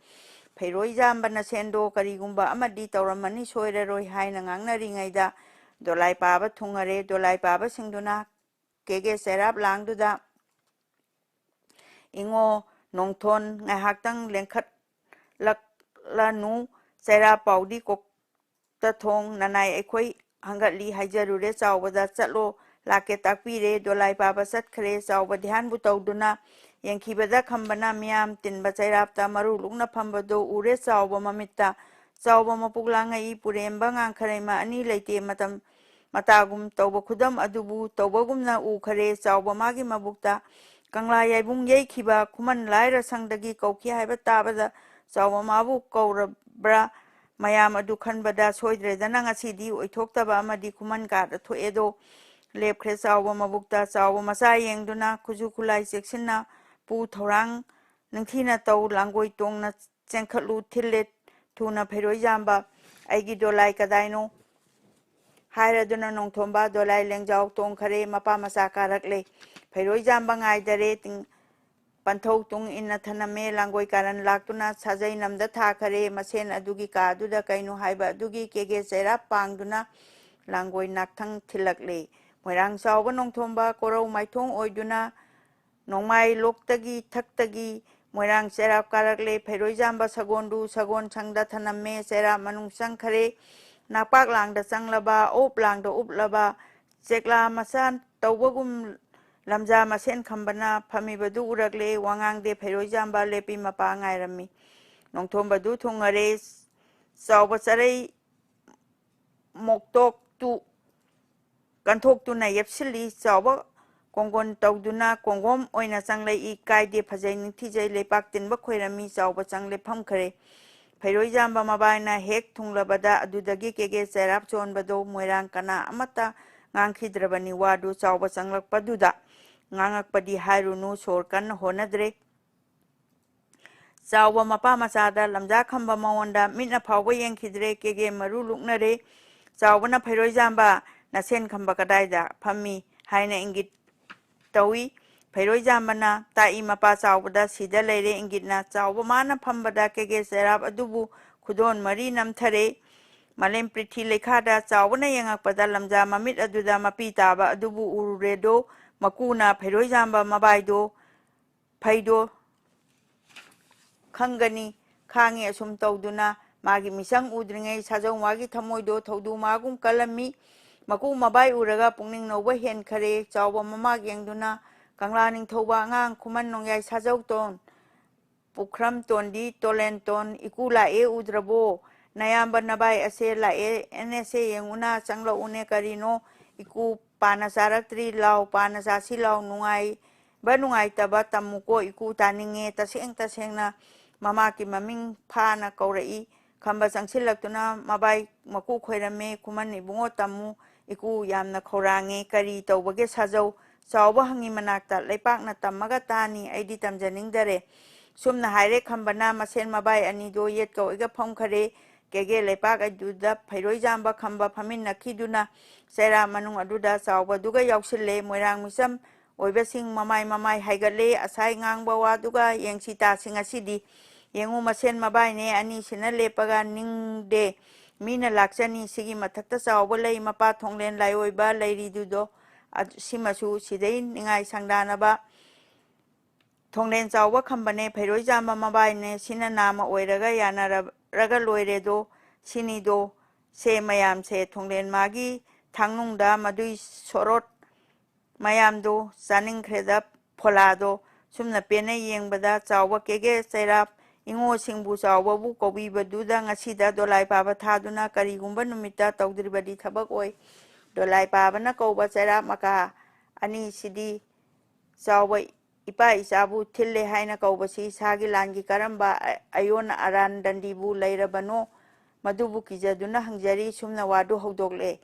ꯐꯩꯔꯣꯏꯖꯥꯝꯕꯅ ꯁꯦꯟꯗꯣ ꯀꯔꯤꯒꯨꯝꯕ ꯑꯃꯗꯤ ꯇꯧꯔꯝꯃꯅꯤ ꯁꯣꯏꯔꯔꯣꯏ ꯍꯥꯏꯅ ꯉꯥꯡꯅꯔꯤꯉꯩꯗ ꯗꯣꯂꯥꯏ ꯄꯥꯕ ꯊꯨꯡꯉꯔꯦ꯫ ꯗꯣꯂꯥꯏ ꯄꯥꯕꯁꯤꯡꯗꯨꯅ ꯀꯦꯒꯦ ꯆꯩꯔꯥꯞ ꯂꯥꯡꯗꯨꯗ ꯏꯉꯣ ꯅꯣꯡꯊꯣꯟ ꯉꯥꯏꯍꯥꯛꯇꯪ ꯂꯦꯡꯈꯠꯂꯛꯂꯅꯨ꯫ ꯆꯩꯔꯥ ꯄꯥꯎꯗꯤ ꯀꯣꯛꯇ ꯊꯣꯡ ꯅꯅꯥꯏ ꯑꯩꯈꯣꯏ ꯍꯪꯒꯠꯂꯤ ꯍꯥꯏꯖꯔꯨꯔꯦ꯫ ꯆꯥꯎꯕꯗ ꯆꯠꯂꯣ ꯂꯥꯛꯀꯦ ꯇꯥꯛꯄꯤꯔꯦ꯫ ꯗꯣꯂꯥꯏ ꯄꯥꯕ ꯆꯠꯈ꯭ꯔꯦ꯫ ꯆꯥꯎꯕ ꯙ꯭ꯌꯥꯟꯕꯨ ꯇꯧꯗꯨꯅ ꯌꯦꯡꯈꯤꯕꯗ ꯈꯝꯕꯅ ꯃꯤꯌꯥꯝ ꯇꯤꯟꯕ ꯆꯩꯔꯥꯞꯇ ꯃꯔꯨ ꯂꯨꯛꯅ ꯐꯝꯕꯗꯨ ꯎꯔꯦ꯫ ꯆꯥꯎꯕ ꯃꯃꯤꯠꯇ ꯆꯥꯎꯕ ꯃꯄꯨꯛ ꯂꯥꯡꯉꯛꯏ꯫ ꯄꯨꯔꯦꯝꯕ ꯉꯥꯡꯈꯔꯩꯃ ꯑꯅꯤ ꯂꯩꯇꯦ꯫ ꯃꯇꯝ ꯃꯇꯥꯒꯨꯝ ꯇꯧꯕ ꯈꯨꯗꯝ ꯑꯗꯨꯕꯨ ꯇꯧꯕꯒꯨꯝꯅ ꯎꯈꯔꯦ꯫ ꯆꯥꯎꯕ ꯃꯥꯒꯤ ꯃꯕꯨꯛꯇ ꯀꯪꯂꯥ ꯌꯥꯏꯕꯨꯡ ꯌꯩꯈꯤꯕ ꯈꯨꯃꯟ ꯂꯥꯏꯔ ꯁꯪꯗꯒꯤ ꯀꯧꯈꯤ ꯍꯥꯏꯕ ꯇꯥꯕꯗ ꯆꯥꯎꯕ ꯃꯥꯕꯨ ꯀꯧꯔꯕ꯭ꯔꯥ? ꯃꯌꯥꯝ ꯑꯗꯨ ꯈꯟꯕꯗ ꯁꯣꯏꯗ꯭ꯔꯦꯗꯅ ꯉꯁꯤꯗꯤ ꯑꯣꯏꯊꯣꯛꯇꯕ ꯑꯃꯗꯤ ꯈꯨꯃꯟ ꯀꯥꯗ ꯊꯣꯛꯑꯦꯗꯣ꯫ ꯂꯦꯞꯈ꯭ꯔꯦ ꯆꯥꯎꯕ ꯃꯕꯨꯛꯇ꯫ ꯆꯥꯎꯕ ꯃꯆꯥ ꯌꯦꯡꯗꯨꯅ ꯈꯨꯠꯁꯨ ꯈꯨꯠꯂꯥꯏ ꯆꯦꯛꯁꯤꯟꯅ ꯄꯨ꯫ ꯊꯧꯔꯥꯡ ꯅꯤꯡꯊꯤꯅ ꯇꯧ꯫ ꯂꯥꯡꯒꯣꯏ ꯇꯣꯡꯅ ꯆꯦꯟꯈꯠꯂꯨ꯫ ꯊꯤꯜꯂꯦ ꯊꯨꯅ ꯐꯩꯔꯣꯏꯖꯥꯝꯕ꯫ ꯑꯩꯒꯤ ꯗꯣꯂꯥꯏ ꯀꯗꯥꯏꯅꯣ? ꯍꯥꯏꯔꯗꯨꯅ ꯅꯣꯡꯊꯣꯝꯕ ꯗꯣꯂꯥꯏ ꯂꯦꯡꯖꯥꯎ ꯇꯣꯡꯈꯔꯦ꯫ ꯃꯄꯥ ꯃꯆꯥ ꯀꯥꯔꯛꯂꯦ꯫ ꯐꯩꯔꯣꯏꯖꯥꯝꯕ ꯉꯥꯏꯗꯔꯦ꯫ ꯇꯤꯡ-, ꯄꯟꯊꯧ ꯇꯨꯡ ꯏꯟꯅ ꯊꯅꯝꯃꯦ꯫ ꯂꯥꯡꯒꯣꯏ ꯀꯥꯔꯟ ꯂꯥꯛꯇꯨꯅ ꯁꯥꯖꯩ ꯅꯝꯗ ꯊꯥꯈꯔꯦ꯫ ꯃꯁꯦꯟ ꯑꯗꯨꯒꯤ ꯀꯥ ꯑꯗꯨꯗ ꯀꯩꯅꯣ ꯍꯥꯏꯕ ꯑꯗꯨꯒꯤ ꯀꯦꯒꯦ ꯆꯩꯔꯥꯞ ꯄꯥꯡꯗꯨꯅ ꯂꯥꯡꯒꯣꯏ ꯅꯥꯛꯊꯪ ꯊꯤꯜꯂꯛꯂꯦ꯫ ꯃꯣꯏꯔꯥꯡ ꯆꯥꯎꯕ ꯅꯣꯡꯊꯣꯝꯕ ꯀꯣꯔꯧ ꯃꯥꯏꯊꯣꯡ ꯑꯣꯏꯗꯨꯅ ꯅꯣꯡꯃꯥꯏ ꯂꯣꯛꯇꯒꯤ ꯊꯛꯇꯒꯤ ꯃꯣꯏꯔꯥꯡ ꯆꯩꯔꯥꯞ ꯀꯥꯔꯛꯂꯦ꯫ ꯐꯩꯔꯣꯏꯖꯥꯝꯕ ꯁꯒꯣꯟꯗꯨ ꯁꯒꯣꯟ ꯁꯪꯗ ꯊꯅꯝꯃꯦ꯫ ꯆꯩꯔꯥꯞ ꯃꯅꯨꯡ ꯆꯪꯈꯔꯦ꯫ ꯅꯥꯛꯄꯥꯛ ꯂꯥꯡꯗ ꯆꯪꯂꯕ, ꯑꯣꯞ ꯂꯥꯡꯗ ꯎꯞꯂꯕ ꯆꯦꯛꯂꯥ ꯃꯆꯥ ꯇꯧꯕꯒꯨꯝ ꯂꯝꯖꯥ ꯃꯁꯦꯟ ꯈꯝꯕꯅ ꯐꯝꯃꯤꯕꯗꯨ ꯎꯔꯛꯂꯦ꯫ ꯋꯥꯉꯥꯡꯗꯦ꯫ ꯐꯩꯔꯣꯏꯖꯥꯝꯕ ꯂꯦꯞꯄꯤ ꯃꯄꯥ ꯉꯥꯏꯔꯝꯃꯤ꯫ ꯅꯣꯡꯊꯣꯝꯕꯗꯨ ꯊꯨꯡꯉꯔꯦ꯫ ꯆꯥꯎꯕ ꯆꯔꯩ ꯃꯣꯛꯇꯣꯛꯇꯨ ꯀꯟꯊꯣꯛꯇꯨꯅ ꯌꯦꯞꯁꯤꯜꯂꯤ꯫ ꯆꯥꯎꯕ ꯀꯣꯡꯒꯣꯟ ꯇꯧꯗꯨꯅ ꯀꯣꯡꯒꯣꯝ ꯑꯣꯏꯅ ꯆꯪꯂꯛꯏ꯫ "ꯀꯥꯏꯗꯦ, ꯐꯖꯩ, ꯅꯤꯡꯊꯤꯖꯩ", ꯂꯩꯄꯥꯛ ꯇꯤꯟꯕ ꯈꯣꯏꯔꯝꯃꯤ꯫ ꯆꯥꯎꯕ ꯆꯪꯂꯦ ꯐꯝꯈꯔꯦ꯫ ꯐꯩꯔꯣꯏꯖꯥꯝꯕ ꯃꯕꯥꯏꯅ ꯍꯦꯛ ꯊꯨꯡꯂꯕꯗ ꯑꯗꯨꯗꯒꯤ ꯀꯦꯒꯦ ꯆꯩꯔꯥꯞ ꯆꯣꯟꯕꯗꯣ ꯃꯣꯏꯔꯥꯡ ꯀꯅꯥ ꯑꯃꯠꯇ ꯉꯥꯡꯈꯤꯗ꯭ꯔꯕꯅꯤ꯫ ꯋꯥꯗꯨ ꯆꯥꯎꯕ ꯆꯪꯂꯛꯄꯗꯨꯗ ꯉꯥꯡꯉꯛꯄꯗꯤ ꯍꯥꯏꯔꯨꯅꯨ, ꯁꯣꯔ ꯀꯟꯅ ꯍꯣꯅꯗ꯭ꯔꯦ꯫ ꯆꯥꯎꯕ ꯃꯄꯥ ꯃꯆꯥꯗ ꯂꯝꯖꯥ ꯈꯝꯕ ꯃꯉꯣꯟꯗ ꯃꯤꯠꯅ ꯐꯥꯎꯕ ꯌꯦꯡꯈꯤꯗ꯭ꯔꯦ꯫ ꯀꯦꯒꯦ ꯃꯔꯨ ꯂꯨꯛꯅꯔꯦ꯫ ꯆꯥꯎꯕꯅ "ꯐꯩꯔꯣꯏꯖꯥꯝꯕ, ꯅꯁꯦꯟ ꯈꯝꯕ ꯀꯗꯥꯏꯗ ꯐꯝꯃꯤ?" ꯍꯥꯏꯅ ꯏꯪꯒꯤꯠ ꯇꯧꯏ꯫ ꯐꯩꯔꯣꯏꯖꯥꯝꯕꯅ ꯇꯥꯛꯏ꯫ ꯃꯄꯥ ꯆꯥꯎꯕꯗ "ꯁꯤꯗ ꯂꯩꯔꯦ" ꯏꯪꯒꯤꯠꯅ꯫ ꯆꯥꯎꯕ ꯃꯥꯅ ꯐꯝꯕꯗ ꯀꯦꯒꯦ ꯆꯩꯔꯥꯞ ꯑꯗꯨꯕꯨ ꯈꯨꯗꯣꯟ ꯃꯔꯤ ꯅꯝꯊꯔꯦ꯫ ꯃꯥꯂꯦꯝ ꯄ꯭ꯔꯤꯊꯤ ꯂꯩꯈꯥꯗ ꯆꯥꯎꯕꯅ ꯌꯦꯡꯉꯛꯄꯗ ꯂꯝꯖꯥ ꯃꯃꯤꯠ ꯑꯗꯨꯗ ꯃꯄꯤ ꯇꯥꯕ ꯑꯗꯨꯕꯨ ꯎꯔꯨꯔꯦꯗꯣ꯫ ꯃꯀꯨꯅ ꯐꯩꯔꯣꯏꯖꯥꯝꯕ ꯃꯕꯥꯏꯗꯣ ꯐꯩꯗꯣ ꯈꯪꯒꯅꯤ ꯈꯥꯡꯉꯤ꯫ ꯑꯁꯨꯝ ꯇꯧꯗꯨꯅ ꯃꯥꯒꯤ ꯃꯤꯁꯪ ꯎꯗ꯭ꯔꯤꯉꯩ ꯁꯥꯖꯧ ꯃꯥꯒꯤ ꯊꯃꯣꯏꯗꯣ ꯊꯧꯗꯨ ꯃꯥꯒꯨꯝ ꯀꯜꯂꯝꯃꯤ꯫ ꯃꯀꯨ ꯃꯕꯥꯏ ꯎꯔꯒ ꯄꯨꯛꯅꯤꯡ ꯅꯧꯕ ꯍꯦꯟꯈꯔꯦ꯫ ꯆꯥꯎꯕ ꯃꯃꯥꯛ ꯌꯦꯡꯗꯨꯅ "ꯀꯪꯂꯥ ꯅꯤꯡꯊꯧꯕ ꯑꯉꯥꯡ ꯈꯨꯃꯟ ꯅꯣꯡꯌꯥꯏ ꯁꯥꯖꯧꯇꯣꯟ ꯄꯨꯈ꯭ꯔꯝ ꯇꯣꯟꯗꯤ ꯇꯣꯂꯦꯟꯇꯣꯟ ꯏꯀꯨ ꯂꯥꯛꯑꯦ ꯎꯗ꯭ꯔꯕꯣ? ꯅꯌꯥꯝꯕ ꯅꯕꯥꯏ ꯑꯁꯦ ꯂꯥꯛꯑꯦ, ꯑꯦꯟ ꯑꯦꯁ ꯑꯦ ꯌꯦꯡꯉꯨꯅ ꯆꯪꯂꯛꯎꯅꯦ꯫ ꯀꯔꯤꯅꯣ ꯏꯀꯨ ꯄꯥꯅ ꯆꯥꯔꯛꯇ꯭ꯔꯤ? ꯂꯥꯎ ꯄꯥꯅ ꯆꯥꯁꯤ ꯂꯥꯎ꯫ ꯅꯨꯡꯉꯥꯏꯕ ꯅꯨꯡꯉꯥꯏꯇꯕ ꯇꯝꯃꯨꯀꯣ ꯏꯀꯨ ꯇꯥꯅꯤꯡꯉꯦ꯫ ꯇꯁꯦꯡ ꯇꯁꯦꯡꯅ ꯃꯃꯥꯛꯀꯤ ꯃꯃꯤꯡ ꯐꯥꯅ ꯀꯧꯔꯛꯏ꯫ ꯈꯝꯕ ꯆꯪꯁꯤꯜꯂꯛꯇꯨꯅ ꯃꯕꯥꯏ ꯃꯀꯨ ꯈꯣꯏꯔꯝꯃꯦ꯫ ꯈꯨꯃꯟ ꯏꯕꯨꯡꯉꯣ ꯇꯝꯃꯨ ꯏꯀꯨ ꯌꯥꯝꯅ ꯈꯧꯔꯥꯡꯉꯦ꯫ ꯀꯔꯤ ꯇꯧꯕꯒꯦ ꯁꯥꯖꯧ? ꯆꯥꯎꯕ ꯍꯪꯉꯤ ꯃꯅꯥꯛꯇ꯫ ꯂꯩꯄꯥꯛꯅ ꯇꯝꯃꯒ ꯇꯥꯅꯤ, ꯑꯩꯗꯤ ꯇꯝꯖꯅꯤꯡꯗꯔꯦ꯫ ꯁꯨꯝꯅ ꯍꯥꯏꯔꯦ ꯈꯝꯕꯅ ꯃꯁꯦꯟ ꯃꯕꯥꯏ ꯑꯅꯤꯗꯣ ꯌꯦꯠꯀ ꯑꯣꯏꯒ ꯐꯝꯈꯔꯦ꯫ ꯀꯦꯒꯦ ꯂꯩꯄꯥꯛ ꯑꯗꯨꯗ ꯐꯩꯔꯣꯏꯖꯥꯝꯕ ꯈꯝꯕ ꯐꯝꯃꯤꯟꯅꯈꯤꯗꯨꯅ ꯆꯩꯔꯥ ꯃꯅꯨꯡ ꯑꯗꯨꯗ ꯆꯥꯎꯕꯗꯨꯒ ꯌꯥꯎꯁꯤꯜꯂꯦ꯫ ꯃꯣꯏꯔꯥꯡ ꯃꯤꯆꯝ ꯑꯣꯏꯕꯁꯤꯡ ꯃꯃꯥꯏ ꯃꯃꯥꯏ ꯍꯥꯏꯒꯠꯂꯦ꯫ ꯑꯁꯥꯏ ꯉꯥꯡꯕ ꯋꯥꯗꯨꯒ ꯌꯦꯡꯁꯤ ꯇꯥꯁꯤ ꯉꯁꯤꯗꯤ꯫ ꯌꯦꯡꯉꯨ ꯃꯁꯦꯟ ꯃꯕꯥꯏꯅꯦ ꯑꯅꯤꯁꯤꯅ ꯂꯦꯞꯄꯒ ꯅꯤꯡꯗꯦ꯫ ꯃꯤꯅ ꯂꯥꯛꯆꯅꯤ꯫ ꯁꯤꯒꯤ ꯃꯊꯛꯇ ꯆꯥꯎꯕ ꯂꯩ, ꯃꯄꯥ ꯊꯣꯡꯂꯦꯟ ꯂꯥꯏꯑꯣꯏꯕ ꯂꯩꯔꯤꯗꯨꯗꯣ꯫ ꯑꯗꯨ, ꯁꯤꯃꯁꯨ ꯁꯤꯗꯩ ꯅꯤꯡꯉꯥꯏ ꯁꯪꯗꯥꯅꯕ ꯊꯣꯡꯂꯦꯟ ꯆꯥꯎꯕ ꯈꯝꯕꯅꯦ, ꯐꯩꯔꯣꯏꯖꯥꯝꯕ ꯃꯕꯥꯏꯅꯦ, ꯁꯤꯅ ꯅꯥꯃ ꯑꯣꯏꯔꯒ ꯌꯥꯅꯔꯒ ꯂꯣꯏꯔꯦꯗꯣ꯫ ꯁꯤꯅꯤꯗꯣ ꯁꯦ ꯃꯌꯥꯝꯁꯦ꯫ ꯊꯣꯡꯂꯦꯟ ꯃꯥꯒꯤ ꯊꯥꯡꯅꯨꯡꯗ ꯃꯗꯨꯏ ꯁꯣꯔꯣꯠ ꯃꯌꯥꯝꯗꯣ ꯆꯥꯅꯤꯡꯈ꯭ꯔꯦꯗ꯫ ꯐꯣꯂꯥꯗꯣ ꯁꯨꯝꯅ ꯄꯦꯟꯅ ꯌꯦꯡꯕꯗ ꯆꯥꯎꯕ ꯀꯦꯒꯦ ꯆꯩꯔꯥꯞ ꯏꯉꯣꯁꯤꯡꯕꯨ ꯆꯥꯎꯕꯕꯨ ꯀꯧꯕꯤꯕꯗꯨꯗ ꯉꯁꯤꯗ ꯗꯣꯂꯥꯏ ꯄꯥꯕ ꯊꯥꯗꯨꯅ ꯀꯔꯤꯒꯨꯝꯕ ꯅꯨꯃꯤꯠꯇ ꯇꯧꯗ꯭ꯔꯤꯕꯗꯤ ꯊꯕꯛ ꯑꯣꯏ꯫ ꯗꯣꯂꯥꯏ ꯄꯥꯕꯅ ꯀꯧꯕ ꯆꯩꯔꯥꯛ ꯃꯀꯥ ꯑꯅꯤꯁꯤꯗꯤ ꯆꯥꯎꯕ ꯏꯄꯥ ꯏꯆꯥꯕꯨ ꯊꯤꯜꯂꯦ ꯍꯥꯏꯅ ꯀꯧꯕꯁꯤ ꯏꯁꯥꯒꯤ ꯂꯥꯟꯒꯤ ꯀꯔꯝꯕ ꯑ-, ꯑꯌꯣꯟ ꯑꯔꯥꯟ ꯗꯟꯗꯤꯕꯨ ꯂꯩꯔꯕꯅꯣ, ꯃꯗꯨꯕꯨ ꯀꯤꯖꯗꯨꯅ ꯍꯪꯖꯔꯤ꯫ ꯁꯨꯝꯅ ꯋꯥꯗꯨ ꯍꯧꯗꯣꯛꯂꯦ꯫